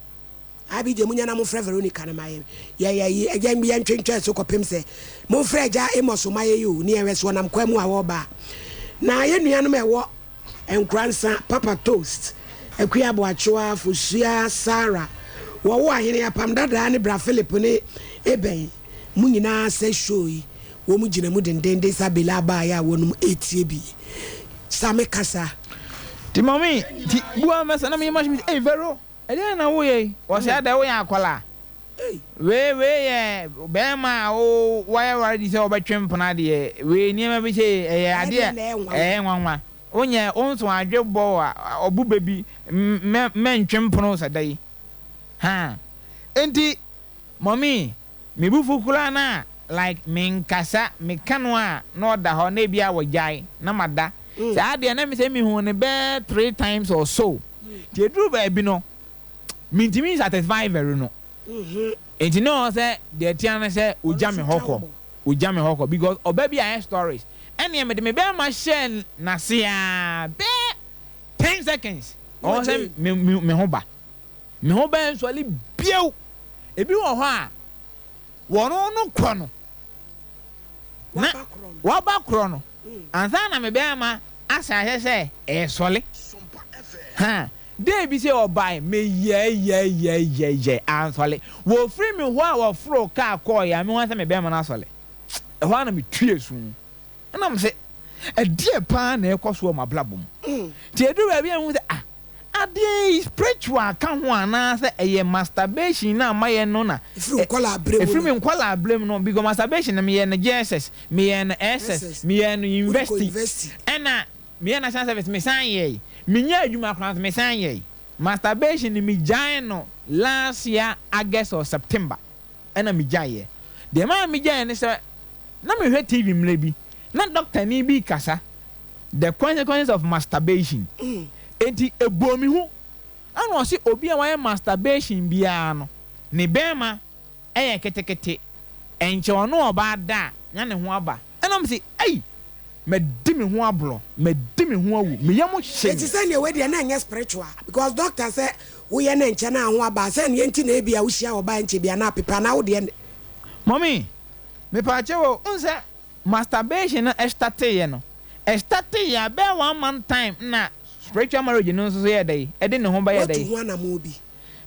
Abigya munya na momfrɛ Veronica no ma yɛn yɛ yɛ yɛ yɛntwentwɛn so kɔpem sɛ momfrɛ agya Amos ma yɛn o ne yɛnhwɛ sɛ ɔnam kwan mu a ɔreba a. Na yɛn nuanom a ɛwɔ Nkoransa, Papa Toast, Akua Aboakyewa, Fosua, Sarah, Wɔwo Ahene, Apam Dadaa ne Bra Philip ne Eben mo nyinaa sɛ show yi wɔn gyina mu dendenden sɛ Abela abaayɛ a wɔnom ɛretie bi. Same kasa. Nti mummy nti bua mɛsa na meyɛ machine ei Vero ɛdeɛn na woyɛ yi ɔsɛ adɛn woyɛ akwadaa wei wei yɛ bɛɛma a wo wayɛ ready sɛ ɔbɛtwe mpena deɛ wei nneɛma bi sei ɛyɛ adeɛ ɛyɛ nwanwa wonyɛ wonso adwe bɔ a ɔbo bɛ bi mɛ mɛntwe mpono sɛ da yi haa nti mummy Me bo fu koraa no a like menkasa, meka no a na ɔda hɔ na ebia wagyae na mada. Saa deɛ na mesɛ mehu no bɛyɛ tthree times or so. Nti ɛduru baabi no mentumi nsatisfy very no. Nti na ɔwɔ sɛ deɛ ɛteɛ ara ne sɛ ɔgya me hɔ kɔ, ɔgya me hɔ kɔ because ɔba bi ayɛ stories. Ɛnneɛ mede me bɛɛma hyɛɛ n'ase ara bɛyɛ ten seconds ɔwɔ sɛ me me ho ba. Me ho bɛnsɔre bio. Ebi wɔ hɔ a, wɔn no kɔ no, na wɔba korɔ no, ansa na me bɛrima ahyɛ aseɛ sɛ ɛresɔre. Ha, day bi sɛ ɔbae, meyɛɛyɛɛyɛɛyɛɛ, ansɔre. Wɔfiri me hɔ a wɔforoo kaa kɔeɛ a, mehu ara sɛ me bɛrima no asɔre. Ɛhɔ ara na metuee su. Ɛna mese, ɛdeɛ paa na ɛrekɔ so wɔ m'abrabɔ mu? Nti ɛduru baabi a mehu sɛ, ah, adeɛ yi spiritual ka ho anaasɛ ɛyɛ masturbation no a mayɛ no na Ɛfiri nkwadaa berɛ mu ɛfiri no. me nkwadaa berɛ mu no, because masturbation no meyɛɛ no JSS, meyɛɛ no SS, SS, meyɛɛ no wode kɔ university, university. ɛna meyɛɛ national service mesan yɛe, menyaa adwuma koraa nso mesan yɛe. Masturbation no megyaee no last year August or September. ɛna megyaeɛ. Deɛ ɛmaa megyaeɛ ne sɛ, na mehwɛ TV mmerɛ bi, na dɔktani bi rekasa, The Consequences of Masturbation. Enti ɛbɔɔ me hu. Ɛna ɔse obi a wayɛ masturbation biara no, ne bɛɛma yɛ ketekete, ɛnkyɛ ɔne ɔbaa da a, na ne ho aba. Ɛna mese, ei! Madi me ho aborɔ, madi me ho awu, me yam hye Enti me. sɛdeɛ wei deɛ na ɛnyɛ spiritual because doctor sɛ woyɛ no ɛnkyɛ na ho aba a sɛ neɛ nti na ebia wohyia ɔbaa ɛnkyɛ bi anaa apepa anaa wodeɛ ne. Mummy, mepaakyɛw o, wohu sɛ masturbation no ɛstarteeɛ no, ɛstarteeɛ a bɛyɛ one month time na spiritual marriage no nso so yɛɛ dɛn, ɛde ne ho bɛyɛɛ Woatu dɛn? ho anamɔn bi?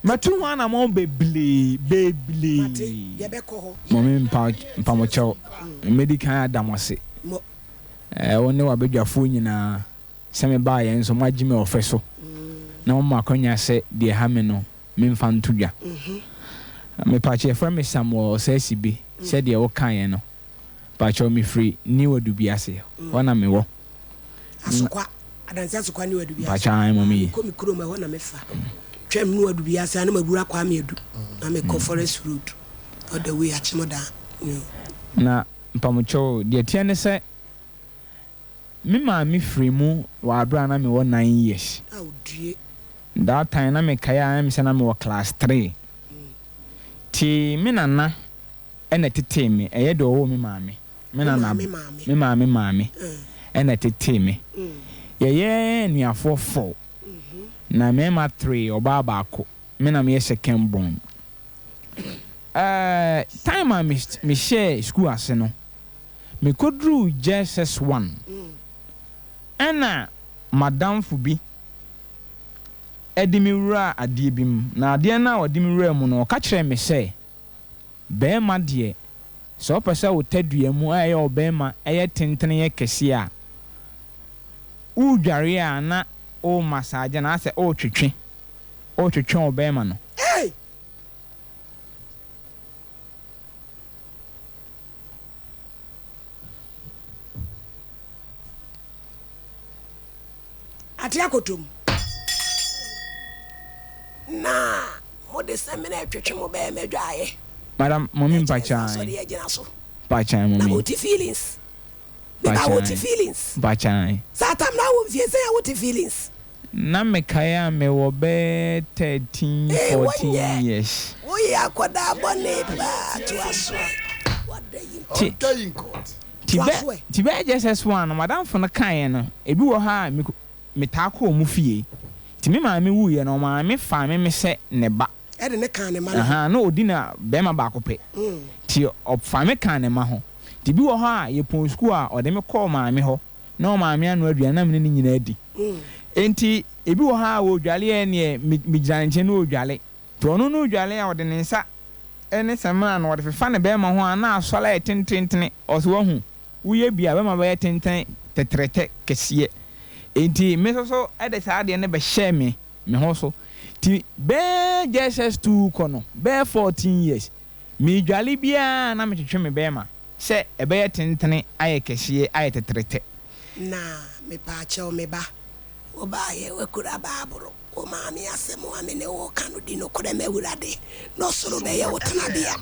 Matu ho anamɔn bebree, Mate, bebree. yɛbɛkɔ hɔ. Mummy mpamokyɛw, mɛdi kan ada mo ase. Mo. Wo ne w'abadwafoɔ nyinaa, sɛ mebaeɛ nso moagye me ɔfɛ so, na moama akwanya sɛ deɛ ɛha me no memfa nto dwa. Mepakyɛ yɛfrɛ me Samuel Osei-Sibe, sɛdeɛ wokaeɛ no. Pakyɛw mefiri New Adubiase, hɔ na mewɔ. Asokwa, Adansi Asokwa New Adubiase. Mpakyɛw ae mɔmi yi. Mekɔ me kurom ɛhɔ na mefa. Twam New Adubiase a na mawura Kwame Adu na mekɔ Forest Road all the way Akyemɔdan. Na mpamokyɛw deɛ ɛteɛ ne sɛ me maame firii mu wɔ aberɛ a na mewɔ nine years. Ao due. That time na mekae a ɛyɛ me sɛ na mewɔ class three. Nti me nana na ɛtetee me, ɛyɛ deɛ ɔwoo me maame, me nana, me maame maame na ɛtetee me. Yɛyɛ anuafoɔ four, na mmarima three, ɔbaa baako, me na meyɛ second born. Ɛɛ time a me mehyɛɛ sukuu ase no, mekɔduruu JSS one, ɛna m'adamfo bi de me wuraa adeɛ bi mu, na adeɛ no a ɔde me wuraa mu no, ɔka kyerɛɛ me sɛ, Barima deɛ, sɛ wopɛ sɛ wo tadua mu a ɛyɛ ɔbarima yɛ tentene yɛ kɛseɛ a, woredware a na woremasaagye anaasɛ woretwetwe, woretwetwe ɔbarima no. Hey! Ate akoto mu. Na mode samina retwetwe mo bɛɛma adwaeɛ. Madam, mommy Ɛkyerɛ sɛ mpakyɛw. asɔre agyina so. Mpakyɛw, Na mommy. mote feelings. Me ba wote feelings. Mpakyɛw. Saa tam na wɔ mfie sɛn a wote feelings. Na mekae a mewɔ bɛyɛ 13, Ee 14 wonyɛ years. woyɛ akɔdaa bɔne paa toa so ɛ wada yi Ti Ɔda yi nkɔɔt. ti toa bɛ so ɛ. ti bɛyɛ JSS one no madamfo no kaeɛ no ebi wɔ hɔ a me metaa kɔ wɔn fie nti me maame wuiɛ no ɔmaame faa me me sɛ ne ba. Ɛde ne kaa ne mma no ho. Ahaa na ɔdi na bɛɛma baako pɛ nti ɔfaa me kaa ne mma ho nti bi wɔ hɔ a yɛpɔn sukuu a ɔde me kɔɔ maame hɔ na ɔmaame anoa aduane na me ne no nyinaa di nti ebi wɔ hɔ a ɔredwale a ɛneɛ me megyina ne nkyɛn na ɔredwale nti ɔno no redwale a ɔde ne nsa ne samina no ɔde fefa ne bɛɛma ho a na asɔre ayɛ tententene ɔse wahu woyɛ bi a bɛɛma bɛyɛ tenten tɛtrɛtɛ kɛseɛ nti me nso so de saa adeɛ no bɛhyɛɛ me me ho so nti bɛɛ JSS 2 kɔ no bɛɛ 14 years medwale biaa na metwetwe me bɛɛma sɛ ɛbɛyɛ tentene ayɛ kɛseɛ ayɛ tɛtrɛtɛ. Na mepaakyɛw me ba, wobaeɛ woakura baaboro, wo maame asɛm a me ne wo reka no di nokorɛ ma Awurade, na ɔsoro bɛyɛ wo tenabea.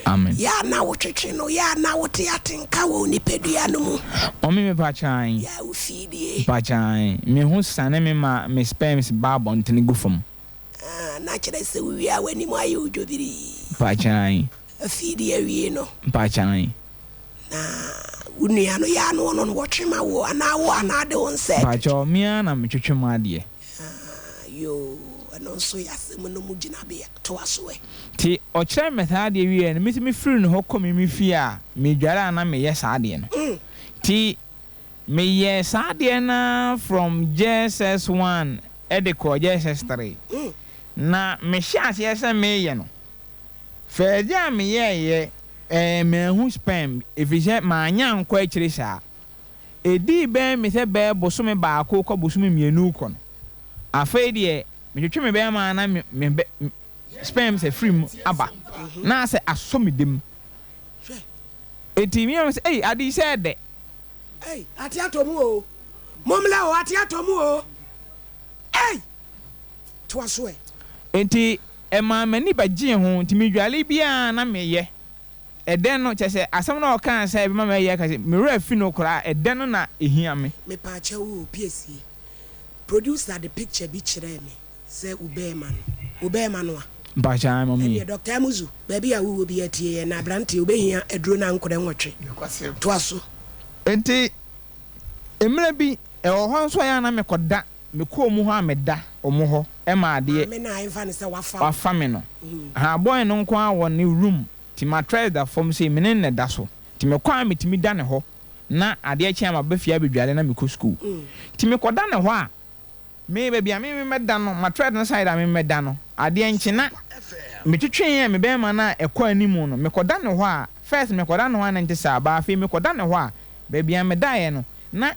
Amen. Yɛ a na wotwetwe no, yɛ a na wote atenka wɔ wo nipadua no mu. Mummy mepaakyɛw Yɛ a wo fiidie. Mpakyɛw, me ho sane me ma me sperms ba abɔntene gu fam. Ah, na kyerɛ sɛ wowie a w'anim ayɛ wo dwobirii. Mpakyɛw. Afii de awie no. Mpakyɛw. Na wo nua no yɛ ano ɔno no wɔtwe ma wo anaa wo anaa de wo nsa ɛtwetwe. Mpakyɛw, me ara na metwetwe m'adeɛ. Ah, yoo, ɛno nso yɛ asɛm no mu gyinabea. Toa so ɛ. Nti ɔkyerɛɛ me saa adeɛ wieɛ no, me nso me firi ne hɔ kɔ me me fie a, medware a na meyɛ saa adeɛ no. Nti meyɛɛ saa adeɛ no ara from JSS one de kɔɔ JSS 3. Na mehyɛɛ aseɛ sɛ mereyɛ no, first day a meyɛeɛ, ɛɛ, manhu sperm, ɛfiri sɛ manyɛ ankɔ akyire saa. Ɛdii bɛn me sɛ bɛyɛ bosome baako rekɔ bosome mmienu rekɔ no, afei deɛ metwetwe me bɛrima a na me, me bɛ, sperms afiri mu aba, na asɛ asɔ me dam. Enti me maame sɛ, Ei, ade yi sɛ ɛdɛ. Ei, ate atɔ mu o. Mommla o, ate atɔ mu o. Ei! Toa so ɛ. Enti ɛmaa m'ani bɛgyee ho, nti medwale biara na meyɛ. Ɛdɛ no, kyerɛ sɛ asɛm no a ɔkaa sɛ ɛbɛma mayɛ aka sɛ, me werɛ afi no koraa, ɛdɛ no na ɛhia me. Mepaakyɛw o, piesie. Producer de picture bi kyerɛɛ me. Sɛ wo bɛɛma no. Wo bɛɛma no a. Mpakyɛ ae mummy. Ɛndeɛ Doctor Amuzu, baabi a wowɔ biara tie yɛn na abranteɛ wobɛhia aduro no ankorɛ nwɔtwe. Toa so. Nti mmerɛ bi ɛwɔ hɔ nso a ɛyɛ a na mekɔ da, mekɔ ɔmu hɔ a meda ɔmo hɔ ma adeɛ. Maame no a ɛmfa no sɛ wafa wo. Wafa me no. Ahaa boy no nko ara wɔ ne room nti matress da fam sei me ne no na ɛda so nti mekɔ a metumi da ne hɔ na adeɛ kye a maba fie abɛdware na mekɔ school nti mekɔda ne hɔ a Me, baabi a me mɛda no, matrɛt no side a me mɛda no, adeɛ nkye na metwetwee me bɛɛma no a ɛkɔ anim no, mekɔda ne hɔ a, first mekɔda ne hɔ a na ɛnte saa, but afei mekɔda ne hɔ a, baabi a medaeɛ no, na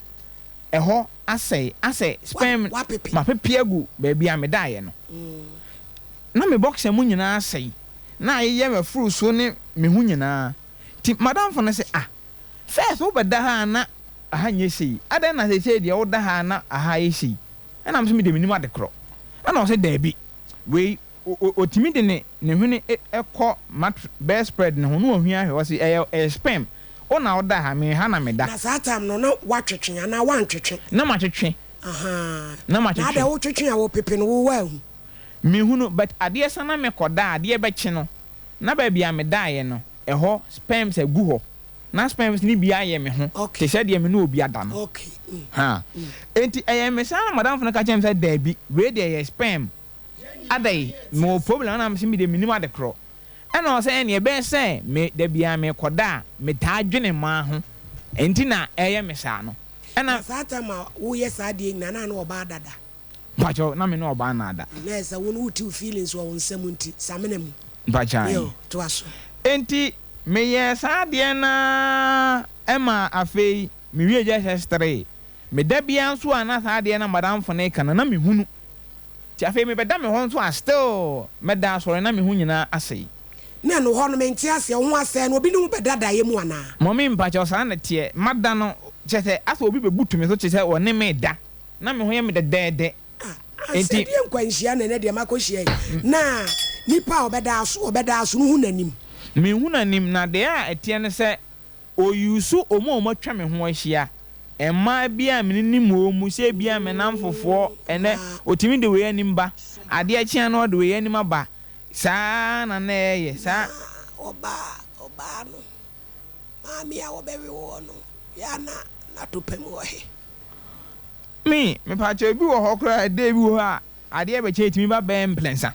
ɛhɔ asɛe, asɛ sperm mapepe agu baabi a medaeɛ no, na me boxer mu nyinaa asɛe, na ayeyɛ m'afuru so ne me ho nyinaa, nti madamfo no se, ah, First wobɛda ha a na aha nyɛ sei, adɛn na seesei deɛ woda ha a na aha ayɛ sei? Ɛna me nso medeɛ mennim ade korɔ. Ɛna ɔse daabi, wei ɔtumi de ne ne hwene kɔ matr bed spread no ho na wahua ahwɛ, ɔse ɛyɛ ɛyɛ sperm, wo na woda ha, me ha na meda. Na saa time no na woatwetwe anaa woantwetwe? Na matwetwe, Ahaa, na na matwetwe. adɛn wotwetwe a wopepe no wo woanhu? Mehunu, but adeɛ sa na mekɔda a, adeɛ bɛkye no, na baabi a medaeɛ no, ɛhɔ sperms agu hɔ, na sperms no bi ayɛ me ho te sɛ deɛ me ne obi ada no. Ha. Enti ɛyɛ me saa na madamfo no ka kyerɛɛ me sɛ, Dabi, wei deɛ ɛyɛ sperm. Adɛn, mewɔ problem? Ɛna mese, Me deɛ mennim ade korɔ. Ɛna ɔsɛ, Ɛnneɛ ɛbɛyɛ sɛ me, da biara merekɔda a, metaa dwene mmaa ho, enti na ɛreyɛ me saa no. Ɛna. Na saa time a woyɛ saa adeɛ nyinaa na ne ɔbaa dada? Mpakyɛw na me ne ɔbaa no ada. Na ɛsɛ wo no wo te wo feelings wɔ wo nsam nti samina mu. Mpakyɛw ae. Yo, toa so. Enti me yɛɛ saa adeɛ no ara ɛmaa afei me wie JSS 3. Me da biara nso a na saa adeɛ no a madamfo no reka no na me hunu. Nti afei me bɛda me hɔ nso a still mɛda asɔre na me ho nyinaa asɛe. Na ɛno hɔ no mente aseɛ, wo ho asɛe no obi ne wo bɛda daeɛ mu anaa? Mummy mpakyɛw saa na ɛteɛ, mada no kyerɛ sɛ asɛ obi bɛbutu me so kyerɛ sɛ ɔne me reda. Na me ho yɛ me dɛdɛɛdɛ. Ah, Enti. ansa deɛ nkwanhyia na ɛnɛ deɛ makɔhyia yi, na nipa a ɔbɛda aso, ɔbɛda aso no hu n'anim. Menhu n'anim, na deɛ a ɛteɛ ne sɛ. Ɔ use wɔn a wɔatwa me ho ahyia, mmaa bi a menenim wɔn mu, sɛ ebia me nnamfofoɔ, ɛnnɛ ɔtumi de wei anim ba, adeɛ kye a na ɔde wei anim aba, saa ara na na ɛyɛ, saa. Na ɔbaa, ɔbaa no, maame a wɔbɛwe woɔ no, yɛ a na n'atopam wɔ he? Me, mepakyɛw, ebi wɔ hɔ koraa a, da bi wɔ hɔ a, adeɛ bɛkye a ɛtumi ba bɛyɛ mprɛnsa.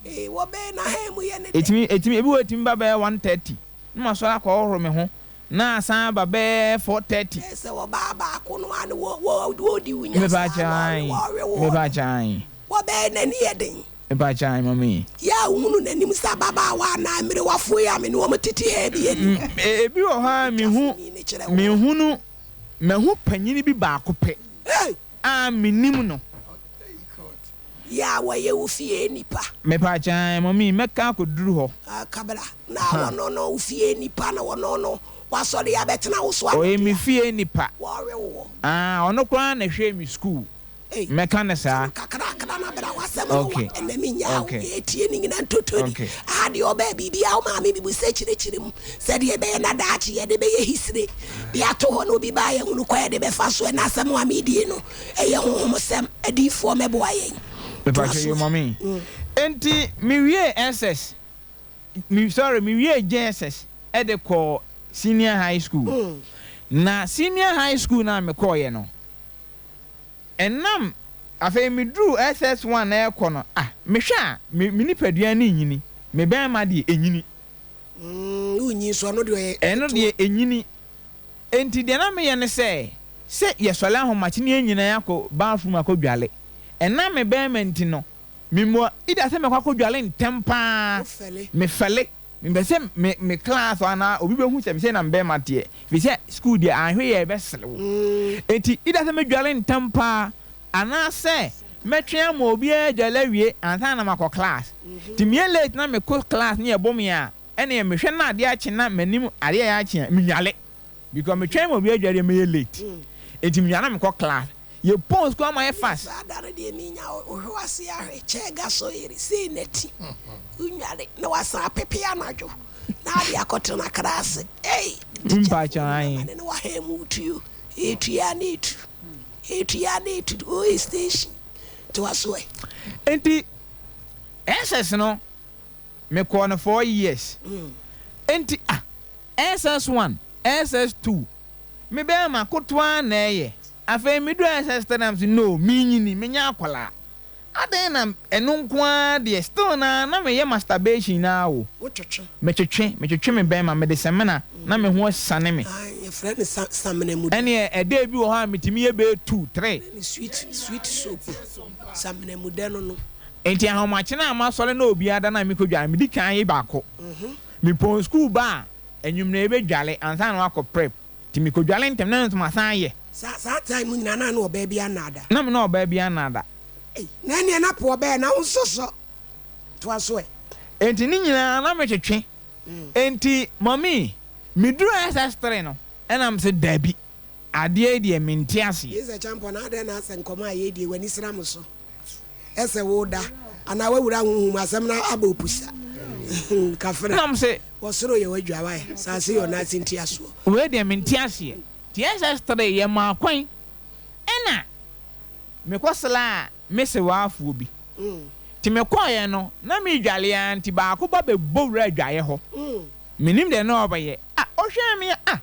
Ee, wɔbɛn n'ahan mu yɛ ne dɛ. Ɛtumi, ɛtumi, ebi wɔ hɔ a ɛtumi ba bɛyɛ 1:30. Na masɔre akɔhohoro me ho, na asan aba bɛyɛ 4:30. Kyerɛ sɛ ɔbaa baako no ara na wɔ, wɔ, wɔredi wo nya saa, Mepa kyɛw ae, wɔre, wɔrewe wo mepa no. kyɛw ae. Wɔbɛyɛ n'ani yɛ den. Mepa kyɛw ae, mummy. Yɛ a wohunu n'anim sɛ ababaawa anaa mmerewafoɔ yi a me ne wɔn tete ha bi anim. Ebi wɔ hɔ a Wɔtwa mehu, mfoni no kyerɛ wo. mehunu, mahu panyini bi baako pɛ Hey! a menim no. Yɛ a wɔyɛ wo fie nnipa. Mepa kyɛw ae, mummy, mɛka akɔduru hɔ. Ah, Kabla, na Ha. wɔno no wo fie nnipa na wɔno no wasɔre abɛtena wo so Ɔyɛ anadwo me a fie nipa. wɔrewe woɔ. Ah, ɔno koraa na ɛhwɛɛ me sukuu. Ei, Mɛka no ka saa. no kakrakra na bra w'asɛm no wa Okay, ɛnɛ menyaa wo okay, yɛtie ne nyina ntotoni. okay. Aha deɛ ɔbaa biribiara wo maame bibu sɛ kyerɛkyerɛ mu sɛdeɛ ɛbɛyɛ na daakye yɛde bɛyɛ hisire de ato hɔ na obi baa yɛhunu kwan yɛde bɛfa so ɛna asɛm a medie no ɛyɛ honhomsɛm adiyifoɔ mɛboa yɛn. Toa Mepakyɛ so yo ɛ. mummy. Enti me wiee SS, me sorry me wiee JSS de kɔɔ senior high school. Na senior high school no a me kɔɔeɛ no, ɛnam afei me duruu SS one ɛrekɔ no, ah mehwɛ a me me nipadua no nnyini, me bɛɛma deɛ ɛnyini. Mm, wonyin so ɔno deɛ ɔyɛ Ɛno ketewa. deɛ ɛnyini. Enti deɛ na meyɛ ne sɛ, sɛ yɛsɔre ahomakye na yɛn nyinaa akɔ bathroom akɔdwale. Ɛnam me barima nti no, memmua either sɛ mɛkɔ akɔdwale ntɛm pa ara, Wofɛle. mefɛle, mempɛ sɛ me me class hɔ anaa obi bɛhu sɛ sei na me barima teɛ, ɛfiri sɛ sukuu deɛ anhwɛ yie a yɛbɛsere wo. Enti either sɛ mɛdwale ntɛm pa ara anaasɛ mɛtwɛn ama obiara adwale awie ansa na makɔ class. Nti meyɛ late na mekɔ class na yɛbɔ me a, ɛneɛ mehwɛ na adeɛ akye na m'anim adeɛ ayɛ akye a, menwale because metwɛn ma obi adware a mɛyɛ late nti menwale na mekɔ class. Yɛpɔn sukuu ama yɛ fast. Saa da no deɛ menya wo hwe w'ase ahwe kyɛɛ gasoil sei na ti wonware na wasan apepe anadwo na ade akɔtena kraase ei tikyafoɔ Mpakyɛw no ae. amane ne waha mu tuo etua na etu etua na etu oye station toa so ɛ. Nti SS no mekɔɔ no 4 years nti ah SS 1 SS 2 me bɛrima kotoa na ɛyɛ afei medu SS 3 am sɛ no menyini menya akwadaa adɛn na ɛno nko ara deɛ still na na meyɛ masturbation naa o. Wotwetwe. Metwetwe me bɛrima mede sɛmina na me ho asane me. Ah, yɛfrɛ no samina mu dɛ. Ɛneɛ ɛda bi wɔ hɔ a metumi yɛ bɛyɛ 2 3. Ne sweet sweet soap samina mu dɛ no. Nti ahomakye no a masɔre na obiara da no a mekɔdware medi kan yɛ baako. Mepɔn school ba a anwummerɛ yɛbɛdware ansa na wakɔ prep nti mekɔdware ntɛm na nso masan ayɛ. Saa time nyinaa na ne ɔbaa bi anada. Na me ne ɔbaa bi anada. Ei, na ɛneɛ na po ɔbɛɛ na wo nsosɔ toa so ɛ. Nti ne nyinaa na metwetwe. Nti mummy meduru SS3 no ɛna mese dabi adeɛ yi deɛ mente aseɛ. Yei sɛ kyampɔn na adɛn na asɛ nkɔmɔ a yɛdie w'ani sra mo so ɛsɛ woda anaa wawura honhom mu asɛm no abɔ opusa kafra Ɛna mese. Ɔsoro yɛ w'adwa wae saase yɛ ɔnaase ntiasoɔ. Wei deɛ mente aseɛ. Nti SS3 yɛ maa kwan ɛna mekɔ sraa me sewaafoɔ bi. Nti mekɔeɛ no na medwale ara nti baako ba bɛbɔ wura adwaeɛ hɔ. Mennim deɛ na ɔbɛyɛ. Ah ɔhwɛɛ me a ah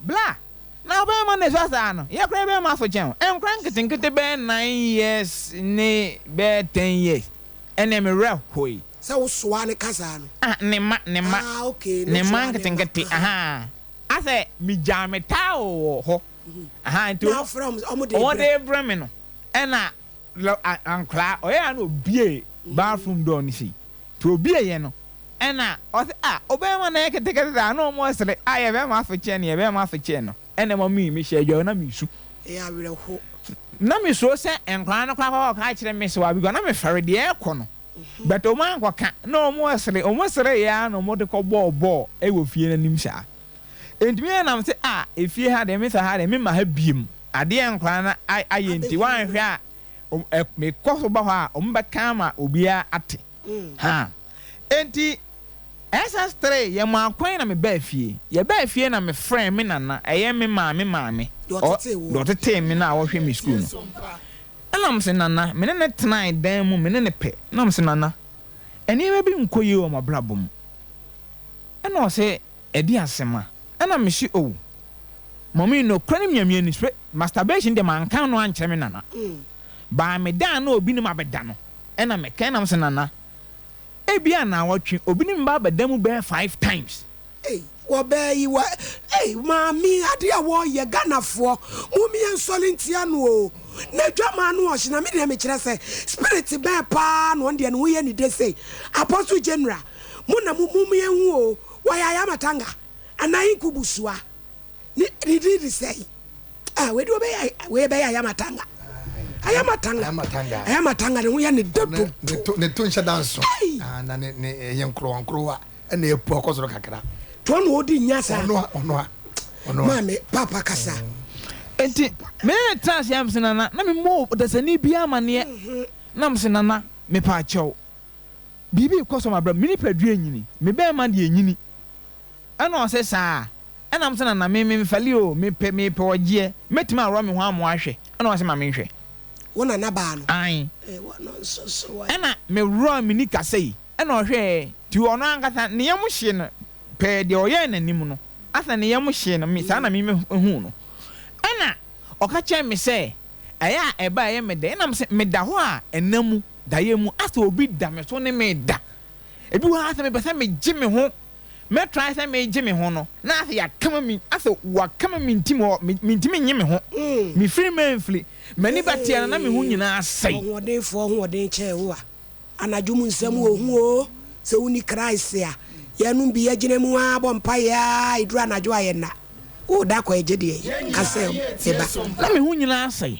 Bla, na ɔbɛrima na esua saa no, yɛ koraa bɛrima so kyɛn wo. Nkora nketenkete bɛyɛ 9 years ne bɛyɛ 10 years, ɛnneɛ me werɛ hoe. Sɛ wo soa ne kasa no. Ah, ne mma, ne mma, Ah, okay, ne ne mma soa ne mma, nketenkete, aha. ahaa. Asɛ me gyaa me towel wɔ hɔ, ahaa, nti Na afrɛ wɔn, wɔn de wɔn rebrɛ. de rebrɛ me no, ɛna lɔ, a, ankoraa, ɔyɛ a na obue bathroom door no sei, nti obue yɛ no, ɛna ɔse ah, ɔbɛrima na ɛyɛ ketekete saa, na wɔn resere, ah, yɛ bɛrima aso kyɛn no, yɛ bɛrima aso kyɛn no, ɛna ɛma me, me hyɛ adwareɛ na me su. Ɛyɛ awerɛho. Na me suro sɛ nkwadaa no koraa kɔkɔ ka akyerɛ me sewa because na me fɛre deɛ ɛrekɔ no, but wɔn ankɔka, na wɔn resere, wɔn sere yɛ ara na wɔn de kɔ bɔɔ bɔɔl ɛwɔ fie no anim saa. Enti me nam se ah, efie ha deɛ, me sa ha deɛ, me ma ha biem, adeɛ nkwadaa no ayɛ nti, wɔanhwɛ a, mekɔ so ba hɔ a, wɔn bɛka ama obiara ate. Ha. Enti. SS3, yɛmaa kwan na mebaa fie. Yɛbaa fie na mefrɛɛ me nana, ɛyɛ me maame maame, Deɛ ɔ, ɔtetee woɔ. deɛ ɔtetee me no a ɔhwɛ me sukuu no. Ɛna mese, Nana, me ne no tenae dan mu, me ne no pɛ. Ɛna mese, Nana, nneɛma bi nkɔ yie wɔ m'abrabɔ mu. Ɛna ɔse, Ɛdeɛn asɛm a? Ɛna mese, Oh, Mummy, nokorɛ no Nyame ani, masturbation deɛ manka no ankyerɛ me nana. Baa meda a na obi ne me abɛda no, ɛna meka, ɛna mese, Nana, Ebia naawɔtwe obi ne me ba abɛda mu bɛyɛ five times. Ei wɔbaa yi wɔ ei maame adeɛ a wɔyɛ Ghanafoɔ mom yɛn nsɔre ntia no oo na adwamaa no ɔhye na me deɛ mekyerɛ sɛ spirit bɛn paa na ɔno deɛ ne ho yɛ ne de sei Apostle General mo na mo mom yɛn hu oo wɔyɛ ayamatanga anaa inkubusua Ne ne din de sɛn? Ah, wei de wɔbɛyɛ wei bɛyɛ ayamatanga. Ayamatanga. Ayamatanga. Ayamatanga ne ho yɛ ne dɛ Ne ne dodo. to ne to nhyɛ da nso. Ei! Ah, na ne ne ɛyɛ nkorowa nkorowa ɛna epu akɔ soro kakra. To na ɔdi nya saa. Ɔno a ɔno a ɔno a. Maame, papa kasa. Enti me ne no tenaa ase a, mese, Nana, na memmɔɔ ɔdasani biara amanneɛ. Na mese, Nana, mepaakyɛw, biribi rekɔ so wɔ m'abrabɔ mu. Me nipadua renyini. Me barima deɛ ɛnyini. Ɛna ɔse saa ɛna mese nana me me nfɛle oo mepɛ mepɛ ɔgyeɛ mɛtumi aworɔ me ho ama wahwɛ ɛna ɔse ma menhwɛ. Wo nana baa no? Ae. Ee wɔno nso so wɔ. Ɛna me worɔɔ me nika sei ɛna ɔhwɛɛ nti ɔno ankasa ne yam hyee no pɛɛ deɛ ɔyɛɛ nanim no asɛ ne yam hyee no me saa na me me huu no ɛna ɔka kyerɛɛ me sɛ ɛyɛ a ɛba ɛyɛ me dɛ ɛna mese meda hɔ a ɛna mu daeɛ mu asɛ obi da me so ne me da ebi wɔ hɔ asɛ mepɛ sɛ megye me ho Mɛ try sɛ me gye me ho no na asɛ yakama me asɛ wakama me ntim hɔ me mentimi nye me ho me firi manfiri m'ani bɛteɛ no na me ho nyinaa asɛe. Ɔhoɔdenfoɔ hoɔden kyɛn wo a, anadwo mu nsɛm wɔ hu oo, sɛ wonni Christ a, yɛnom bi yɛgyina mu aa bɔ mpaeɛ aa ɛduru anadwo a yɛnna, wo da kɔ ɛgye deɛ ka sɛ me ba. Na me ho nyinaa asɛe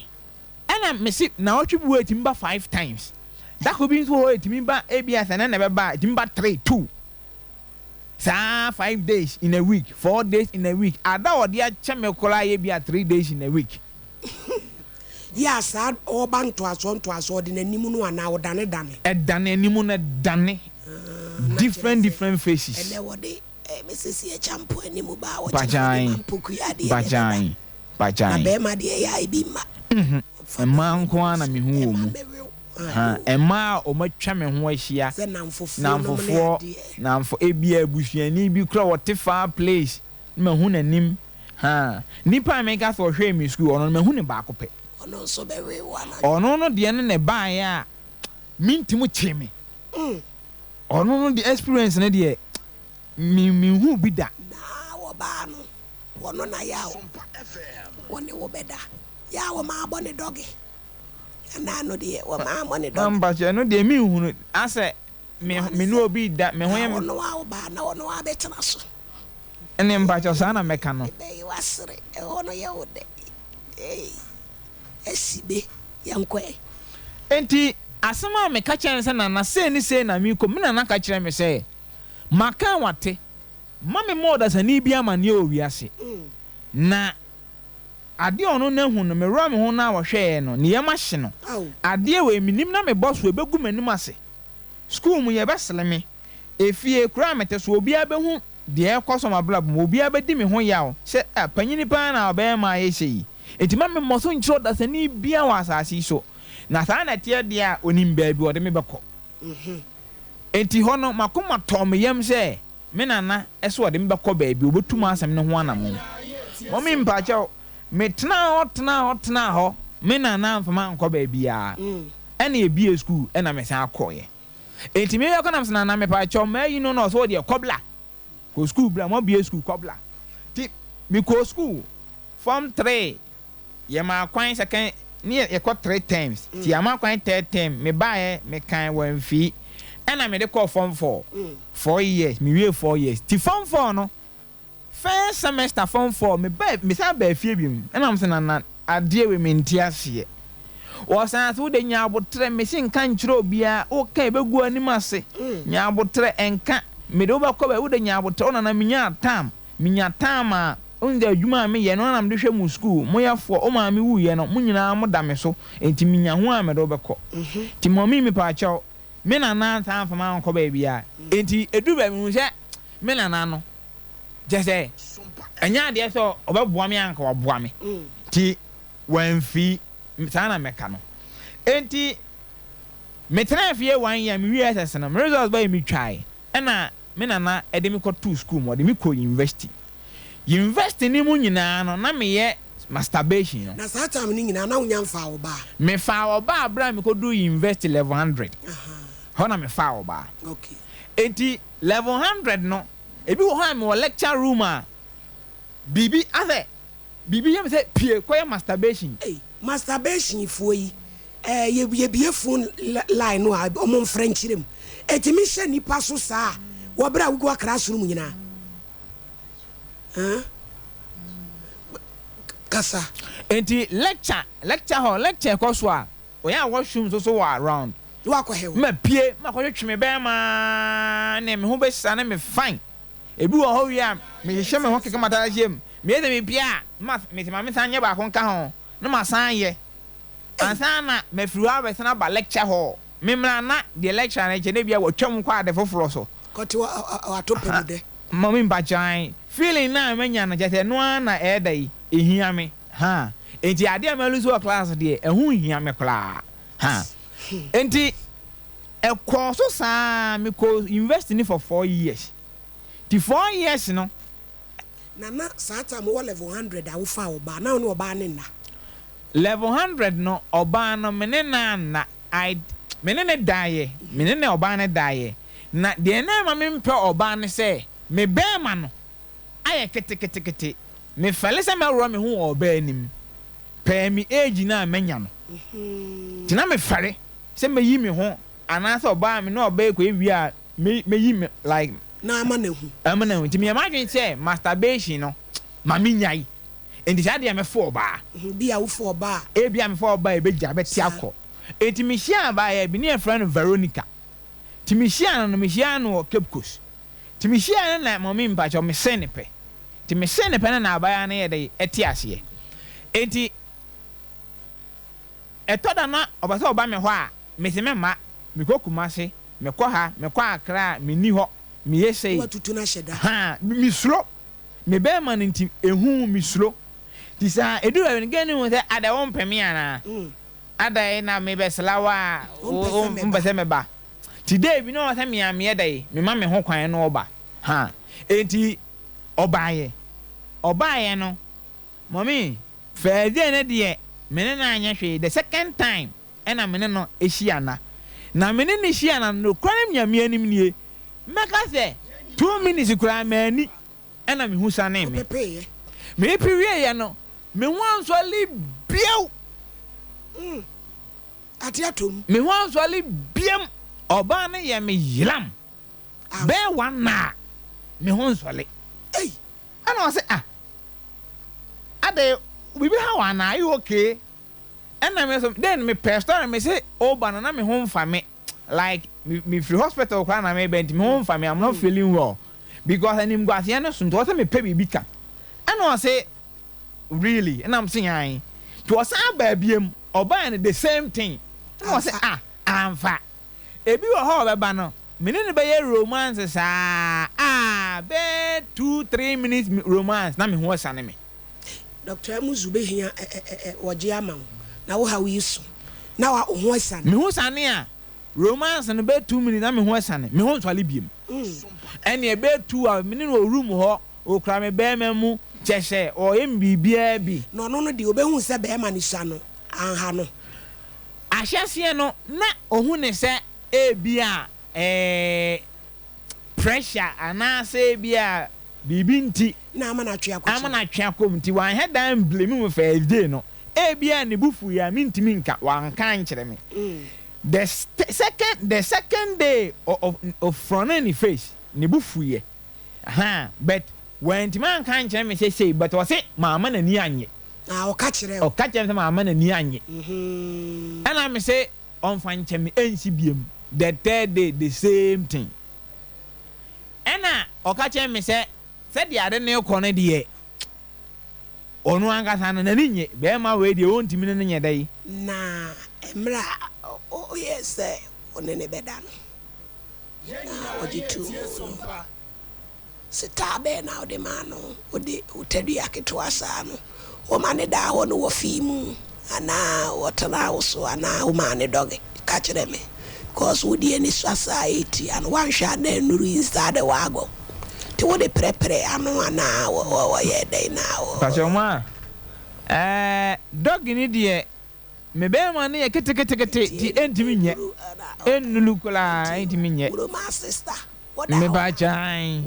ɛna me se naawɔtwe bi wɔ hɔ ɛtumi ba five times, da koro bi nso wɔ hɔ ɛtumi ba ebia sɛ ɛnɛ na ɛbɛba a ɛtumi ba three, two. Saa five days in a week, four days in a week, ada a ɔde akyɛ me koraa yɛ bi a three days in a week. Yɛ a saa ɔreba ntoasoɔ ntoasoɔ ɔde n'anim no anaa ɔdane dane? Ɛdane anim no ɛdane Ah, na kyerɛ different sɛ different faces. ɛnɛ wɔde eh, Mrs. Acheampong anim ba a, ɔkyena wɔde Bagyan, Mampokua adeɛ na ɛbɛba. bagyan, Na bagyan. bɛrima deɛ ɛyɛ a ebi mma. Nhu, Ɔmfa mmaa bɛrima nko ara na so, mehu wɔ ɛma mu. mɛwew. Ha, mmaa a wɔatwa me ho ahyia, Sɛ nnamfofoɔ nom ne nnamfofoɔ, adeɛ. nnamfo, ebia abusuani bi koraa a ɔte far place na mahu n'anim. Ha, nipa a meka sɛ ɔhwɛɛ me sukuu, ɔno no mahu no baako pɛ. Ɔno nso bɛwe wo anadwo. Ɔno no deɛ no na ɛbaeɛ a mentumi kyee me. Ɔno no deɛ experience no deɛ me menhuu bi da. Na wɔbaa no, wɔno na yaw, wɔne wo bɛda. Yaw wɔmaa bɔ ne dɔge. Anaa no deɛ wɔmaa mmɔ ne dɔge. Mpakyɛ ɛno deɛ menhunu asɛ me me ne obi da me ho yɛ me. Na ɔno a ɔbaa na ɔno a bɛtena so. Ɛne mpakyɛ saa na mɛka no. Ɛbɛyi wasere ɛhɔ no yɛ wo dɛ ei asi be yɛnkɔ ɛ. Enti asɛm a meka kyerɛɛ no sɛ Nana sei ne sei na merekɔ me nana ka kyerɛɛ me sɛ maka a wate mma me mmɔ ɔdasani bi amaneɛ wɔ wiase na Adeɛ a ɔno no ahu no, meworɔ me ho no a ɔhwɛeɛ no, ne yam ahye no. Adeɛ wei, mennim na mebɔ so, ɛbɛgu m'anim ase. Sukuu mu, yɛbɛsere me. Efie, kuro a mete so, obiara bɛhu deɛ ɛrekɔ so wɔ m'abrabɔ mu. Obiara bɛdi me ho yaw sɛ, 'Ah, panyini pa ara na ɔbarima ayɛ sei yi. Enti mma memmɔ so nkyerɛ ɔdasani biara wɔ asase yi so. Na saa na ɛteɛ deɛ a, ɔnim baabi a ɔde me bɛkɔ. Enti hɔ no, m'akoma tɔɔ me yam sɛ Me nana se ɔde me bɛkɔ baabi, ɔbɛtu m'asɛm no ho anamɔn. Mummy mpakyɛw, metenaa hɔ tenaa hɔ tenaa hɔ, me nana amfa me ankɔ baabiara. Ɛna yɛbuee sukuu ɛna mesan kɔeɛ. Enti mebɛkɔ na mese nana mepakyɛw mayi no na ɔse wodeɛ kɔ bla, kɔ sukuu bla, moabue sukuu kɔ bla. Nti mekɔɔ sukuu form three. Yɛmaa kwan second ne yɛ yɛkɔ three terms nti yɛama kwan third term me baeɛ me kan wamfii ɛna mede kɔɔ form four four years me wie four years nti form four no first semester form four me baa me san baa fie biom ɛna mo sɛ nana adeɛ wei mente aseɛ wɔsan so wode nya abotrɛ mese nka nkyerɛ obiara woka ɛbɛgu anim ase nya abotrɛ ɛnka mede wobɛkɔ baabi wode nya abotrɛ wo nana menyaa tam Minya time a, wohu sɛ adwuma a meyɛ no na mede hwɛ mo sukuu, moyɛ foɔ, wo maame wuiɛ no, mo nyinaa moda me so, enti minya ho a mede wo bɛkɔ. Nti mummy mepaakyɛw, Me nana ansan amfa me ankɔ baabiara. Enti ɛduru baabi mehu sɛ me nana no, kyerɛ sɛ, ɛnyɛ adeɛ sɛ ɔbɛboa me a anka waboa me. Nti wamfii, saa na mɛka no. Enti metenaa fie one year, mewiee SS no, me results baeɛ metwae, ɛna me nana de me kɔtoo sukuu mu, ɔde me kɔɔ university. University no mu nyinaa no, na meyɛ masturbation no. Na saa time no nyinaa na wonya mfaa ɔbaa? Mefaa ɔbaa berɛ a mekɔduu university level hundred. Hɔ na mefaa ɔbaa. Okay. Enti level hundred no, ebi wɔ hɔ a mewɔ lecture room a, biribi asɛ biribi yɛ me sɛ pue kɔyɛ masturbation. Ei, masturbation foɔ yi, ɛɛ yɛ yɛbue phone line no a wɔn mfrɛ nkyerɛ mu. Ɛtumi hyɛ nipa so saa wɔ berɛ a wogu akra soro mu nyinaa. Huh? Kasa. Enti lecture, lecture hall, lecture kɔ so a, ɔyɛ a washroom nso so wɔ around. Na wakɔ hɛ hɔ. Ma pue, ma kɔtwetwe me bɛɛma ne me ho bɛsane me fine. Ebi wɔ hɔ wie a, mehyehyɛ me ho keka m'ataade hyɛ mu. Meyɛ sɛ mepue a, na mese ma mensan nyɛ baako nka ho, na masan ayɛ. Ansa na mafiri hɔ abɛsan aba lecture hall. Memmra na deɛ lecturer no kyerɛ no ebia watwam kɔ ade foforɔ so. Kɔte w'ato pɛ mu dɛ. Mummy mpakyɛw ae feeling no a manya no kyerɛ sɛ ɛno ara na ɛɛda yi ɛhia me haa enti adeɛ a ma lose wɔ class deɛ ɛho nhia me koraa haa enti ɛkɔɔ so saa mekɔɔ university no for 4 years nti 4 years no. Na na saa time wowɔ level hundred a wofaa ɔbaa na wo ne ɔbaa no nna? Level hundred no ɔbaa no me ne no anna I me ne no daeɛ me ne ɔbaa no daeɛ na deɛ na ɛma me mpɛ ɔbaa ne sɛ me bɛɛma no ayɛ ketekete me fɛle sɛ mɛworɔ me ho wɔ ɔbaa anim pɛɛ me age no a manya no nti na me fɛre sɛ mɛyi me ho anaasɛ ɔbaa me ne ɔbaa kɔ wie a me mɛyi me like Na ama no ahu. Ama no ahu nti meyɛ m'adwene sɛ masturbation no ma me nyae nti saa deɛ mɛfo ɔbaa. Bi a wofo ɔbaa a. Ebia mefo ɔbaa a ɛbɛgya bɛte akɔ nti mehyiaa abaayewa bi ne yɛfrɛ no Veronica. Nti mehyiaa no no mehyiaa no wɔ Cape Coast. Nti mehyiaa no na mummy mpakyɛw mesee no pɛ. Nti mesee no pɛ no na abaayewa no yɛ dɛn ɛte aseɛ. Nti ɛtɔ da na ɔpɛ sɛ ɔba me hɔ a mese memma, mekɔ Kumasi, mekɔ ha, mekɔ Accra a menni hɔ, meyɛ sei. Na watutu no ahyɛ da. Haa, mesuro. Me bɛɛma no nti ehu mesuro. Nti saa ɛduru baabi no girl no hu sɛ adɛn wompɛ me anaa? Adɛn na mebɛsra wo a wompɛ sɛ mɛba? Nti day bi na ɔwɔ sɛ me a meyɛ dɛn mema me ho kwan na ɔba. Ha enti ɔbaeɛ. Ɔbaeɛ no mummy first day no deɛ me ne no anyɛ hwee, the second time ɛna me ne no hyia na na me ne no hyia na nokorɛm Nyame anim nie mɛka sɛ 2 minutes koraa manni ɛna me ho sianee me. Wopepeeɛ. Mepe wieeɛ no me ho ansɔre bio. Ate atɔ mu. Me ho ansɔre biam. Ɔbaa no yɛ me yeram bɛyɛ one hour me ho nsɔre. Ei! Ɛna ɔse ah adɛn biribi ha wo anaa are you okay? Ɛna me nso then me pɛɛ story me se oba no na me ho nfa me like me me firi hospital koraa na meba nti me ho nfa me I'm not feeling well because animguaseɛ no so nti ɔsɛ mepɛ biribi ka ɛna ɔse really ɛna me se ae nti ɔsan baa biam ɔbaa no the same thing ɛna ɔse ah amfa ebi wɔ hɔ a ɔbɛba no me ne no bɛyɛ romance saa ah bɛyɛ 2, 3 minutes romance na me ho asiane me. Doctor Amuzu bɛhia ɛ ɛ ɛ wɔgye ama wo na wo haw yi so na wa wo ho asiane. Me ho sane a, romance no bɛyɛ 2 minutes na me ho asiane, me ho nsɔre biom. Ɛnneɛ ɛbɛyɛ 2 hours me ne no wɔ room hɔ, ɔkura me bɛɛma mu, kyɛsɛ ɔyɛ me biribiara bi. Na ɔno no deɛ ɔbɛhu sɛ bɛɛma no sua no anha no. Ahyɛseɛ no na ɔhu no sɛ ebia ɛɛ pressure anaasɛ ebia biribi nti Na ama no atwe akɔ ama no atwe akɔ mu nti wanhɛ da amblame me first day no. Ebia ne bo fuiɛ a mentumi nka, wanka ankyerɛ me. The second the second day ɔfrɔnee ne face, ne bo fuiɛ ahaa but wantumi anka ankyerɛ me sɛ sei but ɔse mamma n'ani annye. Ah, ɔka kyerɛɛ wo? Ɔka kyerɛɛ me sɛ mamma n'ani annye. Ɛna mese ɔmfa nkyɛ me, ɛnsi biom. The third day the same thing. Ɛnna ɔka kyerɛɛ me sɛ, sɛdeɛ ade no rekɔ no deɛ, ɔno ankasa no, n'ani nnye. Barima wei deɛ, ɔntumi ne no nyɛ dɛn? Na mmerɛ a ɔyɛɛ sɛ wo ne no bɛda no na ɔgye too mu no, setaa bɛn na wode maa no? Wode wo tadua ketewa saa no, woma no daa hɔ no wɔ fii mu anaa ɔtenaa wo so anaa womaa no dɔge? Ka kyerɛ me because wo deɛ ani sua saa ɛtia no, woanhwɛ a na nnuru inside the wagon nti wode prɛprɛ ano anaa wɔyɛɛ dɛn na. Mpakyɛw ma ɛɛ dɔge no deɛ Me bɛɛma no yɛ keteketekete nti ɛntumi nyɛ, ɛnnulu koraa ɛntumi nyɛ. Mepakyan,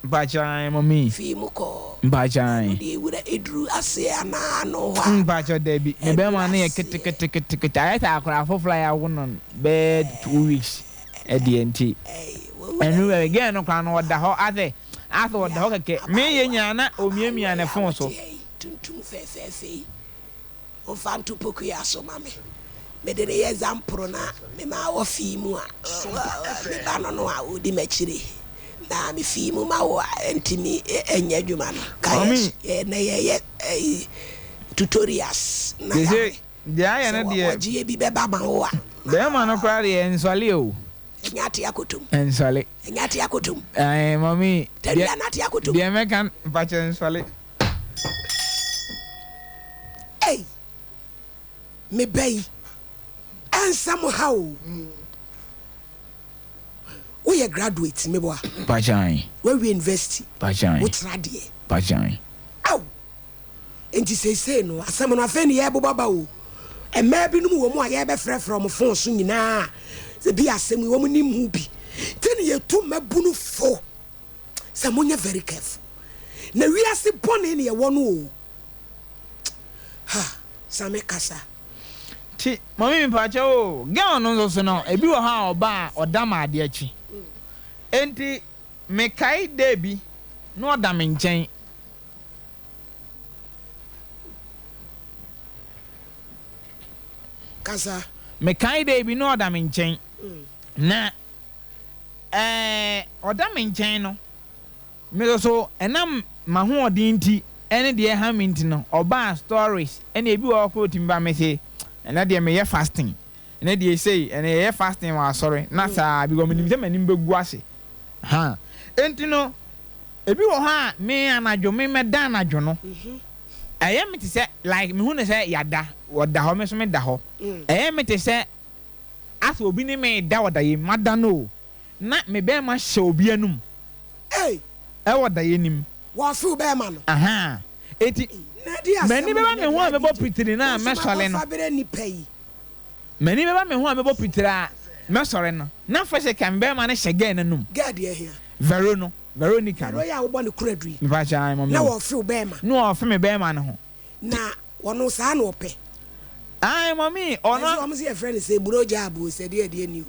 mpakyan mummy, mpakyan. Mpakyɛw dabi, me bɛɛma no yɛ keteketekete ayɛ sɛ akwadaa foforɔ a yɛawo no bɛyɛ 2 weeks ɛdeɛ nti ɛnnuru baabi. Girl no koraa no ɔda hɔ asɛ asɛ ɔda hɔ kɛkɛ, meyɛ nyinaa na ɔmiamia ne phone so. Momfa nto pokua so ma me. Mede no yɛ zamporo na mema wɔfii mu a, me ba no no a ɔdi m'akyire na mefii mu ma wo a ɛntumi nyɛ adwuma no. Ka Mummy. yɛ na yɛyɛ ɛyi tutorials na Sese yɛahwɛ deɛ ayɛ sɛ no deɛ. wɔgyeɛ bi bɛba ma wo a. Bɛɛma no koraa deɛ ɛnsɔle o. Ɛnyɛ ate akotom. Ɛnsɔle. Ɛnyɛ ate akotom. Ɛɛ mummy. Tadua no ate akotom. Deɛ mɛka mpakyɛ nsɔle. Ei me ba yi ɛnsɛ mo ha o. Woyɛ graduate meboa. Pakyan. Woawie university. Pakyan. Wokyerɛ adeɛ. Pakyan. Ao enti seesei no asɛm no afei ne yɛrebobɔ ba o. Mmaa binom wɔ mu a yɛrebɛfrɛfrɛ wɔn fon so nyinaa a bi asɛm yi wɔn nim ho bi. Nti ne yɛtu mmabunu fo sɛ monyɛ very careful. Na wiase bɔne ne yɛwɔ no o. Ha, Same kasa. Nti mummy mepakyɛw o, girl no nso so no ebi wɔ hɔ a ɔba a ɔda ma adeɛ kye. Enti mekae day bi na ɔda me nkyɛn. Kasa. Mekae day bi na ɔda me nkyɛn. Na ɛɛ ɔda me nkyɛn no, Me nso so, ɛnam m'ahoɔden nti ne deɛ ɛha me nti no, ɔbaa stories ɛna ebi wɔ hɔ koraa ɔtumi ba me se, ɛnɛ deɛ meyɛ fasting, ɛnɛ deɛ sei, ɛnɛ yɛyɛ fasting wɔ asɔre, na saa because menim sɛ m'anim bɛgu ase. Ahaa. Enti no, ebi wɔ hɔ a me anadwo, me mɛda anadwo no, ɛyɛ me te sɛ like mehu no sɛ yɛada, ɔda hɔ, me nso meda hɔ. Ɛyɛ me te sɛ asɛ obi ne me reda wɔ dayɛ mu, mada no o. Na me bɛɛma hyɛ obi anum. Ei! Ɛwɔ daeɛ no mu. Wɔfew bɛɛma no. Ahaa. Enti, Ei, na ɛde asɛm m'ani no bɛba na me ho a ɛde mɛbɔ agye pitiri no wo a nso mɛsɔre no. makɔfa berɛ nnipa yi. M'ani bɛba me ho a mɛbɔ pitiri a mɛsɔre no, na physical me bɛɛma no hyɛ girl no anum. Girl deɛ hia. Vero no, Veronica no. Vero yi a wobɔ ne koradu yi. Mepa kyɛw, ae, mummy Na o. wɔfew bɛɛma. Na wɔfe me bɛɛma no ho. Na wɔno saa na ɔpɛ. Ae mummy, ɔno. Ɛsɛ wɔn sɛ yɛfrɛ no sɛ buro gya abuo sɛ deɛ deɛ ni o.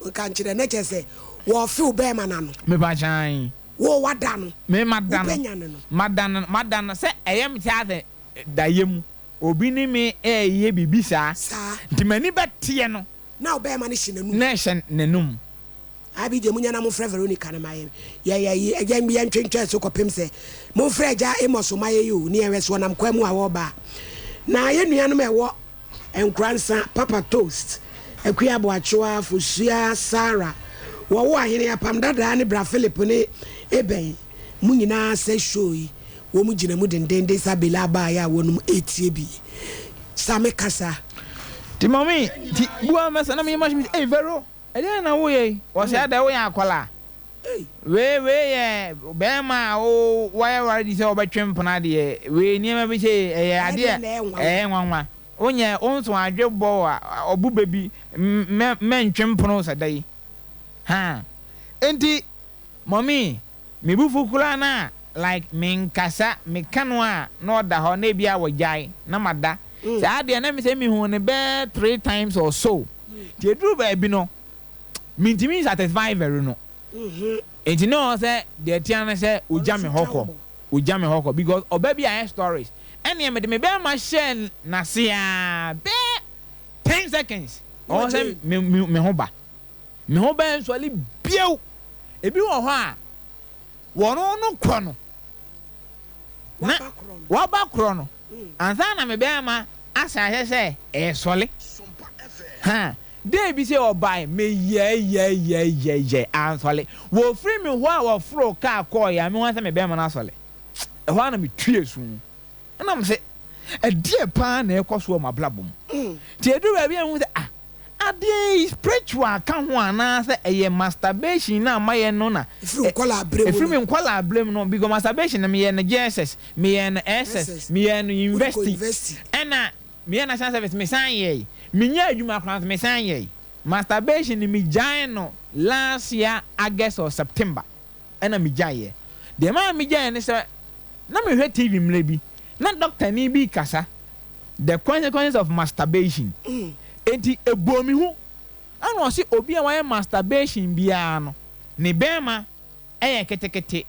Nka nkyerɛ na kyerɛ sɛ wɔfew bɛɛma no ano. Mepa kyɛw ae. Wo wada no. Me mada no. Wobɛ nyane no. Mada no, mada no sɛ ɛyɛ me sɛ asɛ dayɛ mu obi ne me ɛɛyɛ biribi saa. Saa. Nti m'ani bɛteɛ no. Na wo bɛɛma no hyɛ n'anum. Na ɛhyɛ n'anum. Abigya munya na momfrɛ Veronica no ma yɛn yɛ yɛ yɛ yɛn ntwentwɛn so kɔpem sɛ momfrɛ agya Amos ma yɛn o ne yɛn hwɛ so ɔnam kwan mu a ɔreba a. Na yɛn nuanom a ɛwɔ Nkoransa, Papa Toast, Akua Aboakyewa, Fosua, Sarah, Wɔwo Ahene, Apam Dadaa ne Bra Philip ne Eben mo nyinaa sɛ show yi wɔn gyina mu dendenden sɛ Abela abaayɛ a wɔnom ɛretie bi. Same kasa. Nti mummy nti bua mɛsa na meyɛ machine ei Vero. Ɛdeɛn na woyɛ yi? Ɔsɛ adɛn woyɛ akwadaa? Wei wei yɛ bɛrima a wo wayɛ ready sɛ ɔbɛtwe mpena deɛ wei nneɛma bi sei ɛyɛ adeɛ a ɛyɛ nwanwa. Wonyɛ wo nso adwe bɔ a ɔbo bɛ bi mɛ mɛntwe mpono sɛ da yi. Haa. Enti mummy me bo fu koraa no a like menkasa meka no a na ɔda hɔ na ebia wagyae na mada. Saa deɛ na mesɛ mehuu no bɛyɛ 3 times or so. Nti ɛduru baabi no, mentumi nsatisfy Vero no. Nti na ɔwɔ sɛ deɛ ɛteɛ ne sɛ ɔgya me hɔ kɔ. Ɔgya me hɔ kɔ because ɔba bi ayɛ stories. Ɛnneɛ mede me bɛrima hyɛɛ n'ase ara bɛyɛ 10 seconds. Ɔwɔ sɛ me me me ho ba. Me ho bɛyɛ nsɔle bio. Ebi wɔ hɔ a, wɔn no kɔ no na waba korɔ no ansa na me bɛrima ahyɛ aseɛ sɛ ɛresɔle. Ha! Day bi sɛ ɔbae, meyɛɛyɛɛyɛɛyɛɛ ansɔle. Wɔfiri me hɔ a wɔforoo kaa kɔɔeɛ a, mehu ara sɛ me bɛrima no asɔle. Ɛhɔ ara na metuee su. Ɛna mese, ɛdeɛ paa na ɛrekɔ so wɔ m'abrabɔ mu? Nti ɛduru baabi a mehu sɛ, ah, adeɛ yi spiritual ka ho anaasɛ ɛyɛ masturbation no a mayɛ no na Ɛfiri nkwadaa berɛ mu ɛfiri no. me nkwadaa berɛ mu no, because masturbation no meyɛɛ no JSS, meyɛɛ no SS, SS, meyɛɛ no wode kɔ university, university. ɛna meyɛɛ national service mesan yɛe, menyaa adwuma koraa nso mesan yɛe. Masturbation no megyaee no last year August or September ɛna megyaeɛ. Deɛ ɛmaa megyaeɛ ne sɛ na mehwɛ TV mmerɛ bi na dɔktani bi rekasa the consequences of masturbation enti ɛbɔɔ me hu ɛna ɔse obi a wayɛ masturbation biara no ne bɛɛma yɛ ketekete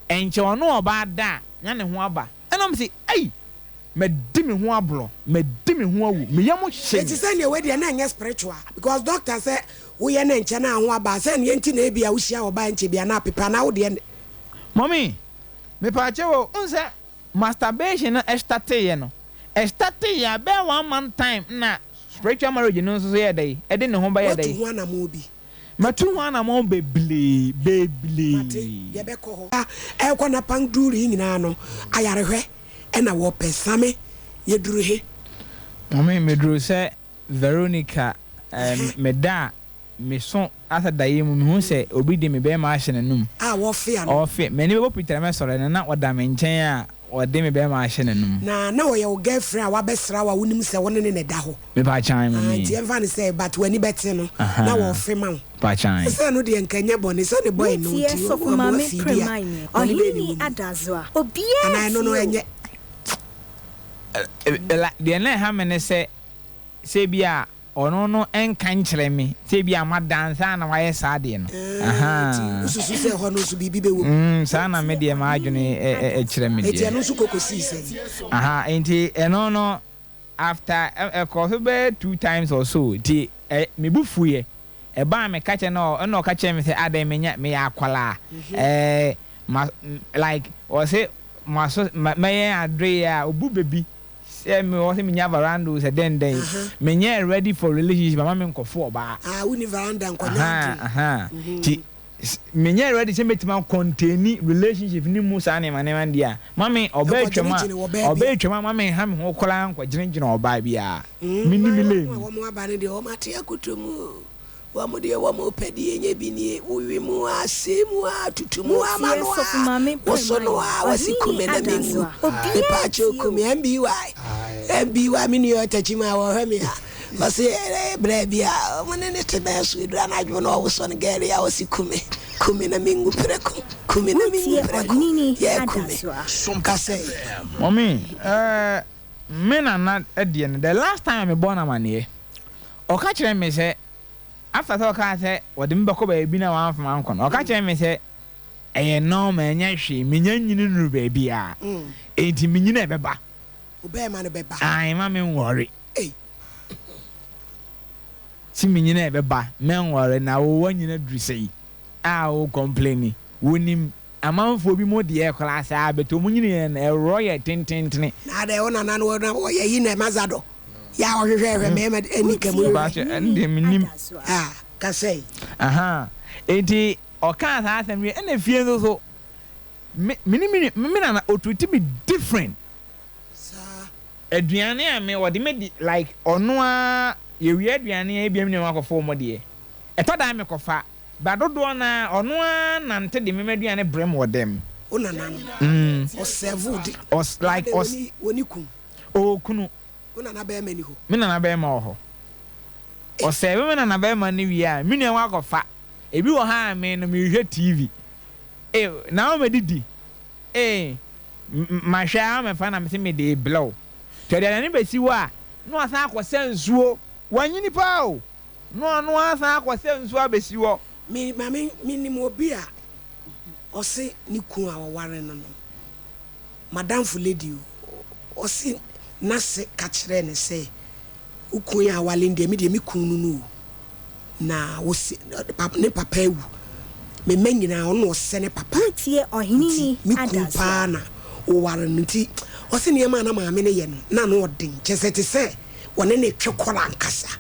ɛnkyɛ ɔne ɔbaa da a na ne ho aba ɛna mese ei madi me ho aborɔ madi me ho awu me yam hye Enti me. sɛdeɛ wei deɛ na ɛnyɛ spiritual because doctor sɛ woyɛ no ɛnkyɛ na ho aba a sɛdeɛ nti na ebia wohyia ɔbaa ɛnkyɛ bi anaa apepa anaa wodeɛ ne. Mummy, mepaakyɛw o, wohu sɛ masturbation no starteeɛ no, ɛstarteeɛ a bɛyɛ one month time na spiritual marriage no nso so yɛɛ dɛn, ɛde ne ho bɛyɛɛ Woatu dɛn? ho anamɔn bi? Matu ho anamɔn bebree, Mate, bebree. yɛbɛkɔ hɔ. A ɛrekɔ n'apan duru yi nyinaa no, ayarehwɛ na wɔpɛ. Same, yɛduru he? Mummy, meduru sɛ Veronica, eh, meda a, meso asɛ daeɛ mu, mehu sɛ obi de me bɛrima ahyɛ n'anum. A wɔfe ano. Ɔfe. M'ani bɛbɔ pitiri a mɛsɔre no, na ɔda me nkyɛn a ɔde me bɛrima ahyɛ n'anum. Na na ɔyɛ wo girlfriend a wabɛsra wo a wonim sɛ wo ne no na ɛda hɔ. Mepa kyan Ah, mummy. nti yɛmfa no sɛ but w'ani bɛte no na Ahaa. wɔfe ma wo. Pa kyan. Sɛ ɛno deɛ nka ɛnyɛ bɔne, sɛ ne boy no Wotie nti Sɔfo ɔmo Maame afii bi a Premae ne bɔne bɛn na Ɔheneni ɛwɔ mu? Adazoa. Obiara Anaa ɛno no tie o. ɛnyɛ? Like deɛ na ɛha me ne sɛ, sɛ ebia ɔno no nka nkyerɛ me sɛ ebia mada ansa na wayɛ saa adeɛ no. Nti Ahaa. wosusu sɛ ɛhɔ no nso biribi bɛwɔ mu? Mm, saa na me Wotie deɛ m'adwene Ɔheneni kyerɛ me Adazoa. Nti deɛ. ɛno nso kɔkɔsii sɛn? Ahaa, nti ɛno no after ɛkɔɔ so bɛyɛ two times or so nti ɛ me bo fuiɛ. Ɛbaa a meka kyerɛ no ɛna ɔka kyerɛɛ me sɛ adɛn menya meyɛ akwadaa ɛɛ ma like ɔse maso mɛyɛ adoeɛ a obu bɛ bi Sɛ me wɔ sɛ me nya varanda o sɛ dɛn dɛn me nyɛ ready for relationship ama me nkɔ fo ɔbaa. Ah wo ni varanda nkɔ nya Ahaa adwene. ahaa ti me nyɛ ready sɛ mɛtumi a containi relationship ne mu saa nneɛma nneɛma no deɛ a ma me ɔbaa Nkɔ atwam a gyene gyene ɔbaa ɔbaa bia. atwam a ma me nha me ho koraa nkɔ gyene gyene ɔbaa biara me ni me Mmaayewa lane no mu. a wɔn aba no deɛ wɔn ate akoto mu o. Wɔn deɛ wɔn pɛ deɛ nyɛ bi nie, wo we mu a, see mu a, tutu mu a, ma Wotie no Sɔfo a, Maame woso no Premae, a, wɔsi Ɔheneni kume na me nwu. Adazoa. Obiara Mepaakyɛw tie kume, o. MBY, MBY, me nua ɔtakyi mu a wɔhwɛ me a, ɔse ɛɛ brɛ bi a, wɔn ne ne te bɛn so, eduru anadwo na ɔwosɔ no gɛɛre a, ɔsi kume, kume na me nwu prɛko, kume na me nwu Wotie prɛko, Ɔheneni yɛ kume. Adazoa. Kasɛe. Mummy, eh, me nana deɛ no, the last time a mebɔɔ no amaneɛ, Ɔka kyerɛɛ me sɛ, after sɛ ɔkaa sɛ ɔde me bɛkɔ baabi na wamfa me ankɔ no, ɔka kyerɛɛ me sɛ ɛyɛ normal, ɛnyɛ hwee, menya nyini nnuru baabiara, enti menyini a ɛbɛba. Wo bɛɛma no bɛba. Ae, mma menwɔre. Ei. Se menyini a ɛbɛba, mɛnwɔre, na wo woanyini aduru sɛi a wo complaini, wonim amanfoɔ bi mo deɛ koraa saa, but wɔn nyiniiɛ no ɛworɔ yɛ tententene. Na adɛn wo nana no na ɔyɛ yi na ɛma zadɔ yɛ a ɔhwehwɛ hwɛ mmarima ani ka mu Wotie hwehwɛ. Mpakyɛ ɛno deɛ Ɔheneni mennim. Adazoa. Ah kasa yi. Ahaa enti ɔkaa saa asɛm wie ɛna fie nso so me me ne me nua me nana ɔtreat me different. Saa. Aduane a me ɔde me di like ɔno ara yɛwie aduane a ebia me nua akɔfa wɔn deɛ ɛtɔ da a mekɔfa Ba dodoɔ no ara, ɔno ara nante de me m'aduane brɛ me wɔ dɛm. Wo nana no, ɔsɛɛve wo de. Ɔs like Adɛn, ɔs. wɔnni, wɔnni kun? Ɔwɔ kunu. Wo nana bɛɛma nni hɔ? Me nana bɛɛma wɔ hɔ. Ɔsɛɛve me nana bɛɛma no wie a, me nua wakɔ fa. Ebi wɔ hɔ a me no mehwɛ TV. Eh, na wo mɛdidi. Eh, mahwɛ ara mɛfa na mese mede rebrɛ wo. Nti ɔde aduane bɛsi hɔ a, na wasan akɔsa nsuo. Wanyini paa o. Na ɔno ara san akɔsa nsuo abɛsi hɔ. Me maame menim obi a ɔse ne kun a ɔware no no madamfo lady o ɔse nase ka kyerɛɛ no sɛ wo kun yi a awale no deɛ me deɛ me kun no no o na ɔse ne papa awu me mma nyinaa ɔno na ɔsɛ ne papa Wotie nti Ɔheneni me kun Adasoa. paa na ɔware no nti ɔse nneɛma a na maame no yɛ no na ano ɔden kyerɛ sɛ te sɛ ɔne no retwe kɔla ankasa.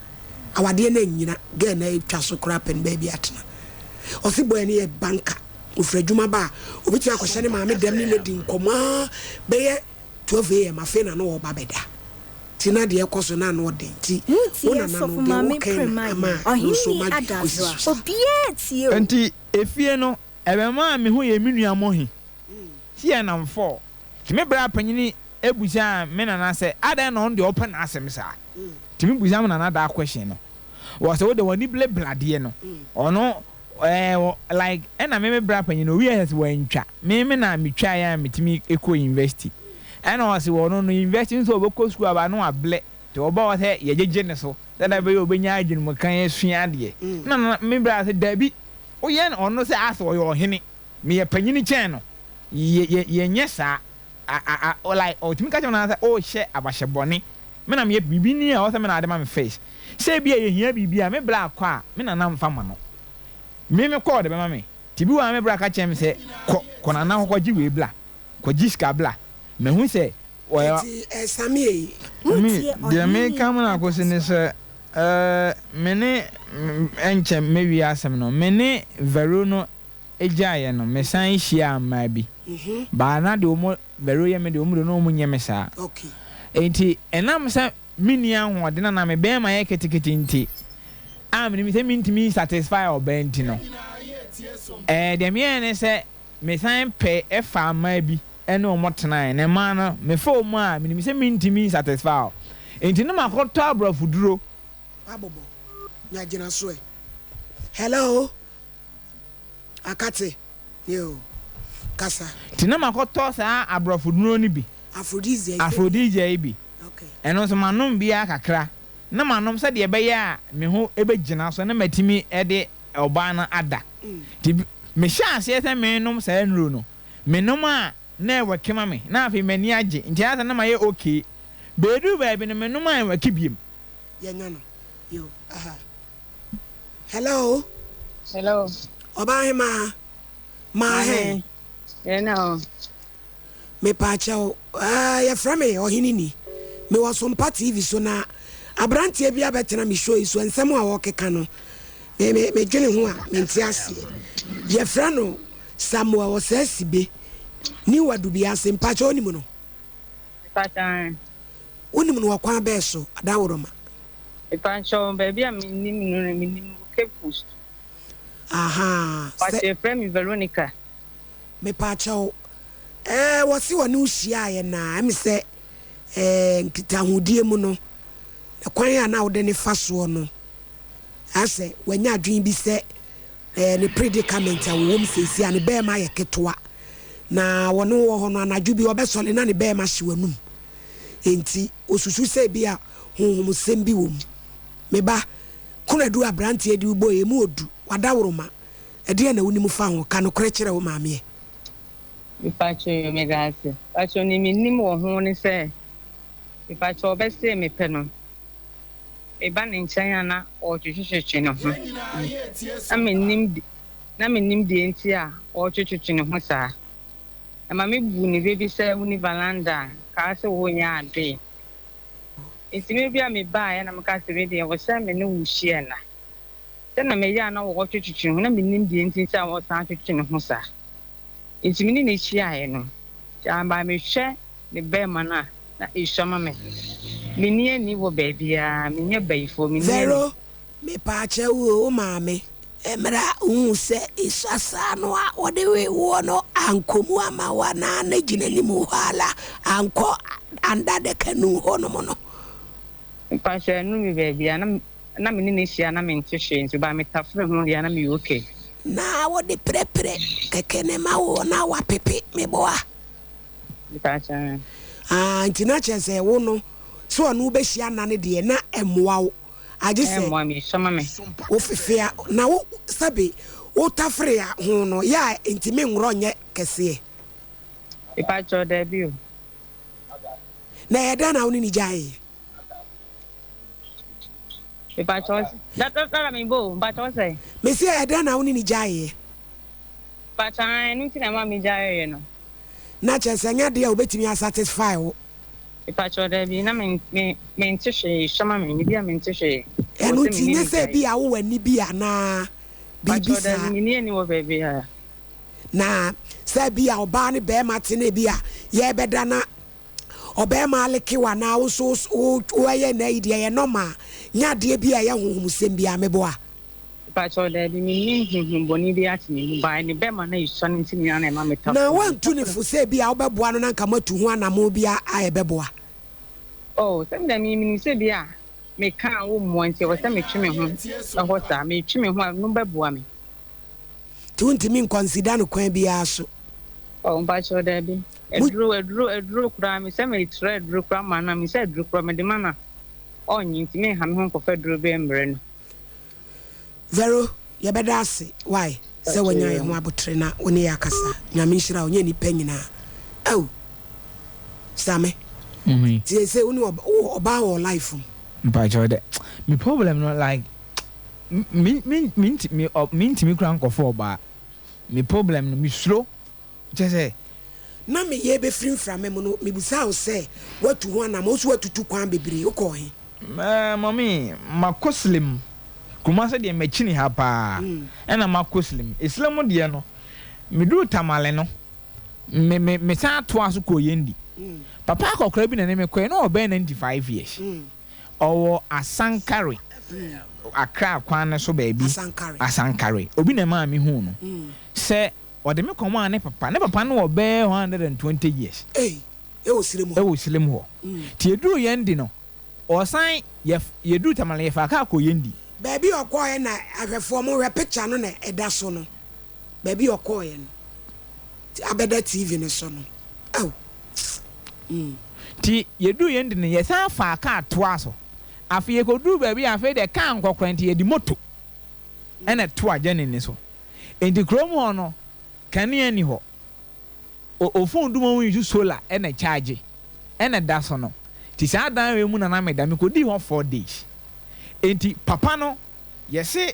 Awadeɛ no annyina, girl no atwa so koraa pɛ no baabi atena. Ɔse boy no yɛ banker, ɔfiri adwuma ba a, ɔbɛtumi akɔhyɛ ne maame dɛm ne no adi nkɔmmɔ ara bɛyɛ 12 AM afei na na ɔreba abɛda. Nti na deɛ ɛkɔ so no ano ɔden. Nti wo Wotie nana no Sɔfo deɛ Maame woka yi na Premaye, ama no nso Ɔhene m'adwene akɔsi Adazra, so saa. obiara tie o. Nti efie no, ɛbɛmaa me ho yɛɛ me nua Mohi sɛ yɛnam fɔɔ. Nti me bra panyini bisaa me nana sɛ adɛn na ɔno deɛ ɔpɛ n'asɛm saa. Nti me bisa me nana that question no, ɔse wode w'ani blebla adeɛ no, ɔno ɛɛ like ɛna me me bra panyin no owie SS wantwa, me me na me twaeɛ a metumi kɔɔ university. Ɛna ɔse ɔno no university nso ɔbɛkɔ school aba na wablɛ, nti ɔba hɔ sɛ yɛgyegye ne so sɛdeɛ ɛbɛyɛ ɔbɛnya adwenemukan asua adeɛ. Ɛna nana me bra se dabi, woyɛ no ɔno sɛ asɛ ɔyɛ ɔhene, meyɛ panyini kyɛn no, yɛ yɛ yɛnyɛ saa. A a a like ɔtumi ka kyerɛ me nana sɛ ɔrehyɛ abahyɛ bɔne, me na meyɛ biribi ni a ɛwɔ sɛ me na ade ma me first. Sɛ ebia yɛhia biribi a me bra kɔ a me nana mfa ma no, me me kɔ ɔde bɛma me. Nti bi wɔ hɔ a me bra ka kyerɛ me sɛ kɔ kɔ nana hɔ kɔgye wei bla, kɔgye sika bla. Mahu sɛ ɔyɛ. Enti ɛsame ei. Me, Wotie deɛ Ɔhene meka ma no akosi ne Adazra. sɛ, eh, me ne, ɛnkyɛ mɛwie asɛm no, me ne Vero no gyaeɛ no, mesan hyiaa mmaa bi. Baa na deɛ wɔn, Vero yɛ me deɛ, wɔn deɛ na wɔn nyɛ me saa. Enti ɛnam sɛ menni ahoɔden anaa me bɛɛma yɛ ketekete nti, a menim sɛ mentumi nsatisfy ɔbaa nti no, eh, deɛ meyɛɛ ne sɛ, Mesan pɛ faa mmaa bi ne wɔn tenae, na mmaa no, mefa wɔn a, menim sɛ mentumi nsatisfy wɔn. Enti na makɔtɔ aborɔfoduro. Abobɔ nya gyina so ɛ. Hello Akate yo kasa. Nti na makɔtɔ saa aborɔfoduro no bi. Aphrodisiac yi. Aphrodisiac yi bi. Okay. Ɛno nso manom bi ara kakra. Na manom sɛdeɛ ɛbɛyɛ a me ho bɛgyina so na matumi de ɔbaa no ada. Nti mehyɛɛ aseɛ sɛ merenom saa nnuro no, menom a na ɛwɛke ma me, na afei m'ani agye, nti ayɛ sɛ na mayɛ okay. Bɛduru baabi no menom a ɛnwɛke biom. Yɛnya no yo aha. Hello. Hello. Ɔbaahemaa, Maame, maahe. yɛn na o. Mepaakyɛw, eh, yɛfrɛ me Ɔhene Ni. Mewɔ Sompa TV so na abranteɛ bi abɛtena me show yi so, nsɛm a ɔrekeka no, me, me, medwene ho a, mente aseɛ. Yɛfrɛ no Samuel Ɔsɛɛsibe, New Adubiase. Mpaakyɛw, wonim no? Mepaakyɛw, eh. Wonim no wɔ kwan bɛɛ so, Adaworoma? Mepaakyɛw, baabi a menim no no, menim no wɔ Cape Coast. Ahaa, sɛ. Mpaakyɛw, yɛfrɛ me Veronica. Mepaakyɛw, ɛɛ wɔse wɔne wo hyiaeɛ na ɛme sɛ ɛɛ nkitahodie mu no, kwan a na wode no fa soɔ no, asɛ wanya adwene bi sɛ ɛɛ ne predicament a wɔwɔ mu seesei a ne bɛɛma yɛ ketewa na wɔne wo wɔ hɔ no anadwo bi ɔbɛsɔre na ne bɛɛma hye w'anum. Enti osusu sɛ ebi a honhomsɛm bi wɔ mu. Me ba, Konadu abranteɛ de wo bɔɔ emu odu, wadaworoma. Ɛdeɛn na wonim fa ho? Ka nokorɛ kyerɛ wo maame ɛ. Mepakyɛw yoo meda ase. Pakyɛw nea menim wɔ ho ne sɛ mepakyɛw ɔbɛsee me pɛ no meba ne nkyɛn a na ɔretwetwetwe ne ho na mennim na mennim deɛ nti a ɔretwetwetwe ne ho saa ɛma me bu ne bɛ bi sɛ woni valanda a kaa sɛ wɔnyɛ adoe nti me bi a mebaeɛ na meka sɛ me deɛ wɔ sɛ me ne wo hyia na Sɛ na meyɛ a na ɔretwetwetwe ne ho, na minnim deɛ nti nti a ɔresan twetwe ne ho saa. Nti me ne no hyiaeɛ no, but mehwɛ ne bɛɛma no a, na esua ma me. Menni ani wɔ baabiara, menyɛ bayifoɔ, menni ani. Vero, mepaakyɛw o, wo maame, mmerɛ a wohuu sɛ esua saa no a wɔde wee woɔ no ankɔ mu amma wo anaa na gyina anim hɔ ara ankɔ under the canoe hɔnom no? Mpakyɛw ɛno me baabi a na na me ne no hyia na mente hwee nso but me tafere ho deɛ na meyɛ okay. Na wode prɛprɛ kɛkɛ na ɛma wo na wapepe meboa. Mpakyɛw. Ah nti na kyerɛ sɛ wo no sɛ ɔne wo bɛhyia nna no deɛ na ɛmmoa wo agye sɛ. Ɛmmoa me esua ma me. Wo fefe a na wo sɛbe wo tafere a ho no yɛ a ntumi nworɔ nyɛ kɛseɛ. Mpakyɛw daabi o. Na ɛyɛ dɛn na wo ne no gyaee? Mepakyɛw, da da da me bo, mepakyɛw sɛ. Mese ɛyɛ dɛn na wo ne no gyaeeɛ? Mepakyɛw ae, ɛno nti na ɛma me gyaeeɛ no. Na kyerɛ sɛ ɛnyɛ adeɛ a obetumi a satisfy wo. Mepakyɛw, dabi, na me me mente hwee, sua ma me, me bi a mente hwee. Ɛwɔ Ɛno sɛ nti me ne nyɛ no sɛ gyae. ebia wowɔ ani bi anaa biribi Mepakyɛw, dabi, saa. menni ani wɔ baabiara. Na sɛ ebia ɔbaa ne barima te na ebia yɛrebɛda na ɔbarima aleke wo anaa wo nso wo woyɛ n'ayi deɛ ɛyɛ normal, nyɛ adeɛ bi a ɛyɛ honhomsɛm biara, meboa? Mepakyɛw, dabi, menni honhom bɔne biara te me mu, but ne bɛma no esua no nti nyinaa na ɛma me Na taforo no. woantu no Taforo. fo sɛ ebia wobɛboa no na anka moatu ho anammɔn bi a a ɛbɛboa? Oh, sɛ me deɛ me menim sɛ bi a meka a wommoa nti ɛwɔ sɛ metwe me ho ɛhɔ saa, metwe me ho a ɛno bɛboa me. Nti wontumi nkɔnsida no kwan biara so? Oh, mpakyɛw, dabi. Mo. Aduro, aduro, aduro koraa, me sɛ mekyerɛ aduro koraa ma no a, me sɛ aduro koraa mede ma no a, ɔnnye nti menha me ho nkɔfa aduro bi mmrɛ no. Vero yɛbɛda ase wai sɛ wanya yɛn ho abotere na wo ne yɛ akasa Nyame nhyira wo nyɛ nipa nyinaa oh Same Mummy. Nti seisei wo ne wowɔ ɔbaa wɔ wo life mu. Mpakyɛw dɛ me problem no like me me me me mentumi koraa nkɔfa ɔbaa me problem no me suro Kyerɛ sɛ. Na me yere bɛfiri mframa mu no, mebisaa wo sɛ, Woatu ho anammɔn? Wo nso woatutu kwan bebree. Wokɔɔ he? Mummy, makɔ Slim. Kumasi deɛ makyini ha paa. Ɛna makɔ Slim. Slim deɛ no, meduruu Tamale no, me me mesan toaa so kɔɔ Yendi. Papa akɔkora bi na ɛne me kɔeɛ, na ɔwɔ bɛyɛ 95 years. Ɔwɔ Asankare, Accra kwan no so baabi. Asankare. Obi na ɛmaa mehuu no. Sɛ Ɔde me kɔmaa ne papa. Ne papa no wɔ bɛyɛ 120 years. Ei, ɛwɔ Sirem hɔ. Ɛwɔ Sirem hɔ. Nti yɛduruu Yendi no, ɔsan, yɛ, yɛduruu Tamale no, yɛfaa kaa kɔɔ Yendi. Baabi a ɔkɔeɛ na ahwɛfoɔ monhwɛ picture no na ɛda so no, baabi a ɔkɔeɛ no, abɛda TV no so no, ao, mm. Nti yɛduruu Yendi no, yɛsan faa kaa toaa so. Afei yɛkɔduruu baabi a afei deɛ kaa nkɔ koraa nti yɛde moto na ɛtoa journey no so. Enti kurom hɔ no, kanea nni hɔ. O o phone dum a wɔn use solar na ɛcharge na ɛda so no. Nti saa dan wei mu na na meda. Mekɔdii hɔ 4 days. Enti papa no, yɛse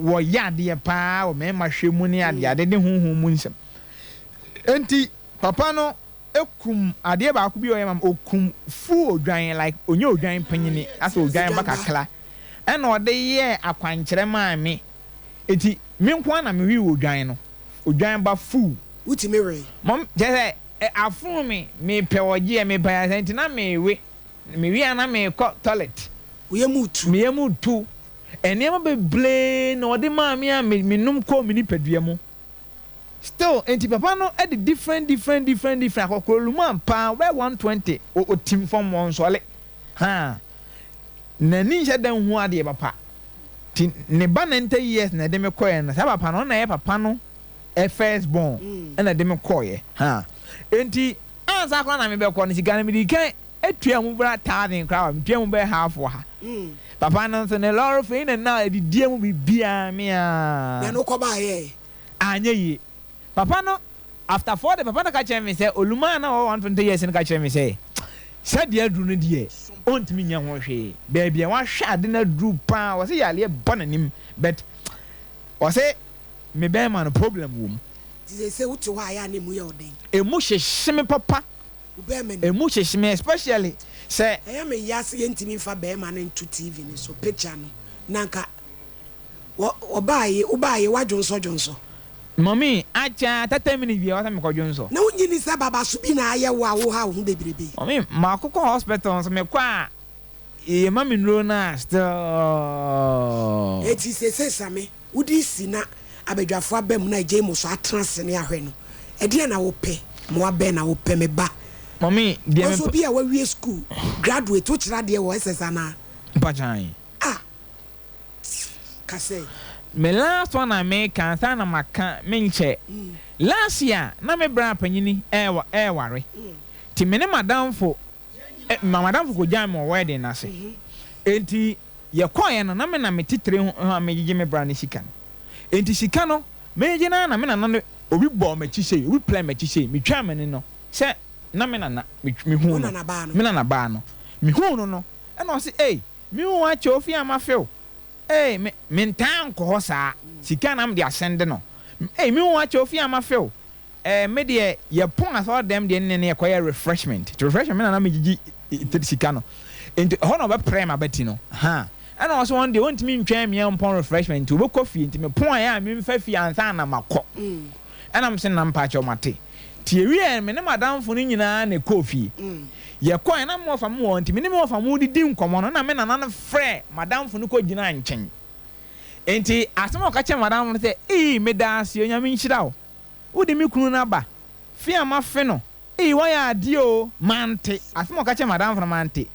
wɔyɛ adeɛ paa wɔ mmarima hwɛ mu ne adeade ne honhom mu nsɛm. Enti papa no kum adeɛ baako bi a ɔyɛ ma me, ɔkum full odwan like ɔnyɛ odwan panyini, asɛ odwan ba kakra ɛna ɔde yɛɛ akwankyerɛ maa me. Enti me nko ara na mewee odwan no, odwan ba full. Wotumi wee? Mom, kyerɛ sɛ afono me, mepɛ ɔgyeɛ, mepɛ ayaresa nti na mewe, mewe a na mekɔ toilet. Wo yam retu? Me yam retu. Nneɛma bebree na ɔde maa me a menom kɔɔ me nipadua mu. Still, nti papa no de different different different different akɔkora luman paa ɔbɛyɛ 120 ɔtim fam ɔnsɔle haa n'ani nhyɛ da nhu adeɛ papa nti ne ba 90 years na ɛde me kɔɛ no saa papa no ɔno na ɛyɛ papa no first born ɛna ɛde me kɔɛ haa nti ansa koraa na mebɛkɔ no sika no mede kan atua mu bra thousand koraa wa metua mu bɛyɛ half wɔ ha papa no nso ne lɔre fɛ na na adidie mu biribiara me a Na no kɔbaeɛ? Anyɛ yie. Papa no, after 4 days, papa no ka kyerɛɛ me sɛ, Olumaa a na ɔwɔ 120 years no ka kyerɛɛ me sɛ, sɛdeɛ aduru no deɛ, ɔntumi nyɛ ho hwee. Baabi a wahwɛ ade no aduru paa, ɔse yareɛ ba n'anim, but ɔse me bɛrima no problem wɔ mu. Nti seesei wote hɔ a, ɛyɛ a na emu yɛ wo den? Emu hyehye me papa. Wo bɛrima nim? Emu hyehye me especially sɛ. Ɛyɛ me ya sɛ yɛntumi mfa bɛrima no nto TV no so, picture no, na anka Wɔ wɔbaa ye wobaa ye woadwonsɔ dwonsɔ. Mummy, akyɛ a 30 minutes biara ɔsɛ mekɔ dwonsɔ. Na wonnye nni sɛ babaso bi na ayɛ wo a wohaw wo ho bebrebe yi. Mummy, makokɔ hospital nso mekɔ a yɛma me nnuro no a still. Enti seesei Same, wode si na abadwafo aba mu na agyae mu so atena ase ne ahwɛ no, ɛdeɛn na wopɛ? Mmoa bɛn na wopɛ, me ba? Mummy, deɛ Wo nso mepɛ. obi a wawie sukuu, graduate, wokyerɛ adeɛ wɔ SS anaa? Mpakyan. Ah! Ka sɛ. Me last one a meka ansa na maka menkyɛ last year na me bra panyini ɛɛware nti me ne madamfo ma madamfo kɔgyaa me wɔ wedding no ase nti yɛkɔeɛ no na me na me titire ho a megyegye me bra no sika no nti sika no megyegye no ara na me nana no obi bɔɔ m'akyi sei obi plɛɛ m'akyi sei metwaa m'ani no sɛ na me nana mehuu no me nana baa no mehuu no no ɛna ɔse ei Me hu akyɛ ofi a mafe wo ei me mentaa nkɔ hɔ saa sika na mede asɛnde no ei me hu akyɛ ofi a mafe wo. Eh, me deɛ yɛpɔn asɔre dɛm deɛ ne ne yɛkɔyɛ refreshment. Nti refreshment me na na megyegye sika no. Nti ɛhɔ na ɔbɛprɛ m'abati no. Ha. Ɛna ɔse ɔno deɛ ɔntumi ntwɛn me mpɔn refreshment nti ɔbɛkɔ fie. Nti mepɔn a ɛyɛ a memfa fie ansa na makɔ. Ɛna mese na mpakyɛw mate. Nti yɛwieɛ no me ne m'adamfo no nyinaa na ɛkɔɔ fie. Yɛkɔɛ na me wɔfa mo wɔ hɔ nti me ne me wɔfa mo redidi nkɔmmɔ no na me nana no frɛɛ m'adamfo no kɔgyinaa nkyɛn. Nti asɛm a ɔka kyerɛɛ m'adamfo no sɛ, Ee, meda ase, Onyame nhyira wo. Wode me kunu no aba fe a mafe no ei wayɛ adeɛ oo mante asɛm a ɔka kyerɛɛ m'adamfo no mante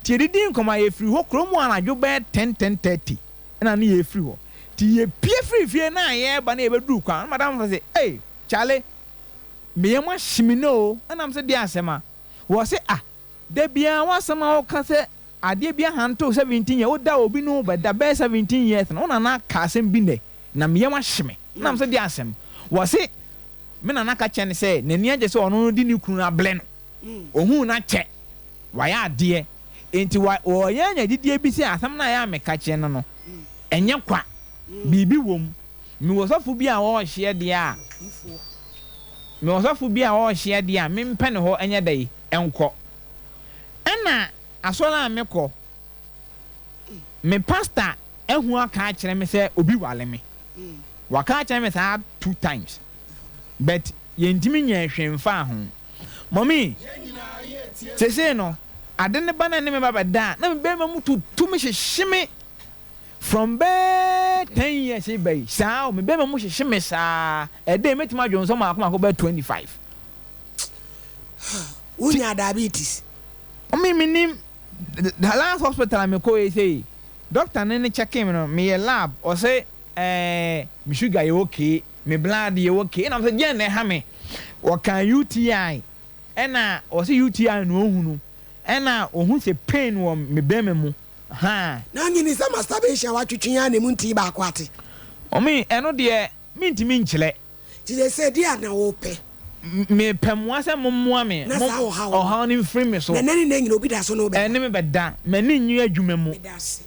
nti yɛdidii nkɔmmɔ a yɛfiri hɔ kurom hɔ anadwo bɛyɛ ten 10:30 ɛna ne yɛfiri hɔ nti yɛpue firi fie no a yɛreba na yɛbɛduru kwan no m'adamfo no se ei kyale me yam ahye me no oo ɛna mese deɛ asɛm a wɔse ah da biara w'asɛm a woka sɛ adeɛ bi ahantew 17 years woda obi ne wo bɛda bɛyɛ 17 years no wo nana aka asɛm bi nnɛ na me yam ahye me. Ɛna me sɛ deɛ asɛm? Wɔse me nana ka kyerɛ no sɛ n'ani agye sɛ ɔno no de ne kunu no ablɛ no. Ohuu no akyɛ, wayɛ adeɛ, enti wa wɔyɛ anya gyidie bi sɛ asɛm no a ɛyɛ a meka kyerɛ no no, ɛnyɛ kwa, biribi wɔ mu. Mewɔ sɔfo bi a ɔrehyeɛ deɛ a, mewɔ sɔfo bi a ɔrehyeɛ deɛ a mempɛ ne hɔ nyɛ dɛn nkɔ. Ɛna asɔre a mekɔ, me pastor ahu aka akyerɛ me sɛ obi ware me. Waka akyerɛ me saa two times but yɛntumi nyɛɛ hwee mfaa ho. Mummy, seesei no ade no ba na ɛne me ba bɛda a na me bɛrima mu tutu me hyehye me from bɛɛ 10 years ba yi saa o, me bɛrima mu hyehye me saa ɛdɛ mɛtumi adwonsɔ maako maako bɛɛ 25. Wonya diabetes? Mummy, menim the last hospital a mekɔɔ yi sei Doctor no ne checkee me no meyɛ lab ɔse ɛɛ me sugar yɛ okay me blood yɛ okay ɛna mese deɛn na ɛha me ɔkaa UTI ɛna ɔse UTI na ɔhunu ɛna ɔhu sɛ pain wɔ me bɛma mu haa. Na nyini sɛ masturbation a watwetwe ara na emu ntii baako ate. Mummy ɛno deɛ mentumi nkyerɛ. Nti sɛsɛ deɛ na wopɛ? Mepɛ mmoa sɛ mommoa me Na saa ɔhaw no. ɔhaw no mfiri me so. Na ɛnɛ ne nnɛ nyina obi da so ne wo bɛda. Ɛne me bɛda. M'ani nnye adwuma mu. Meda ase.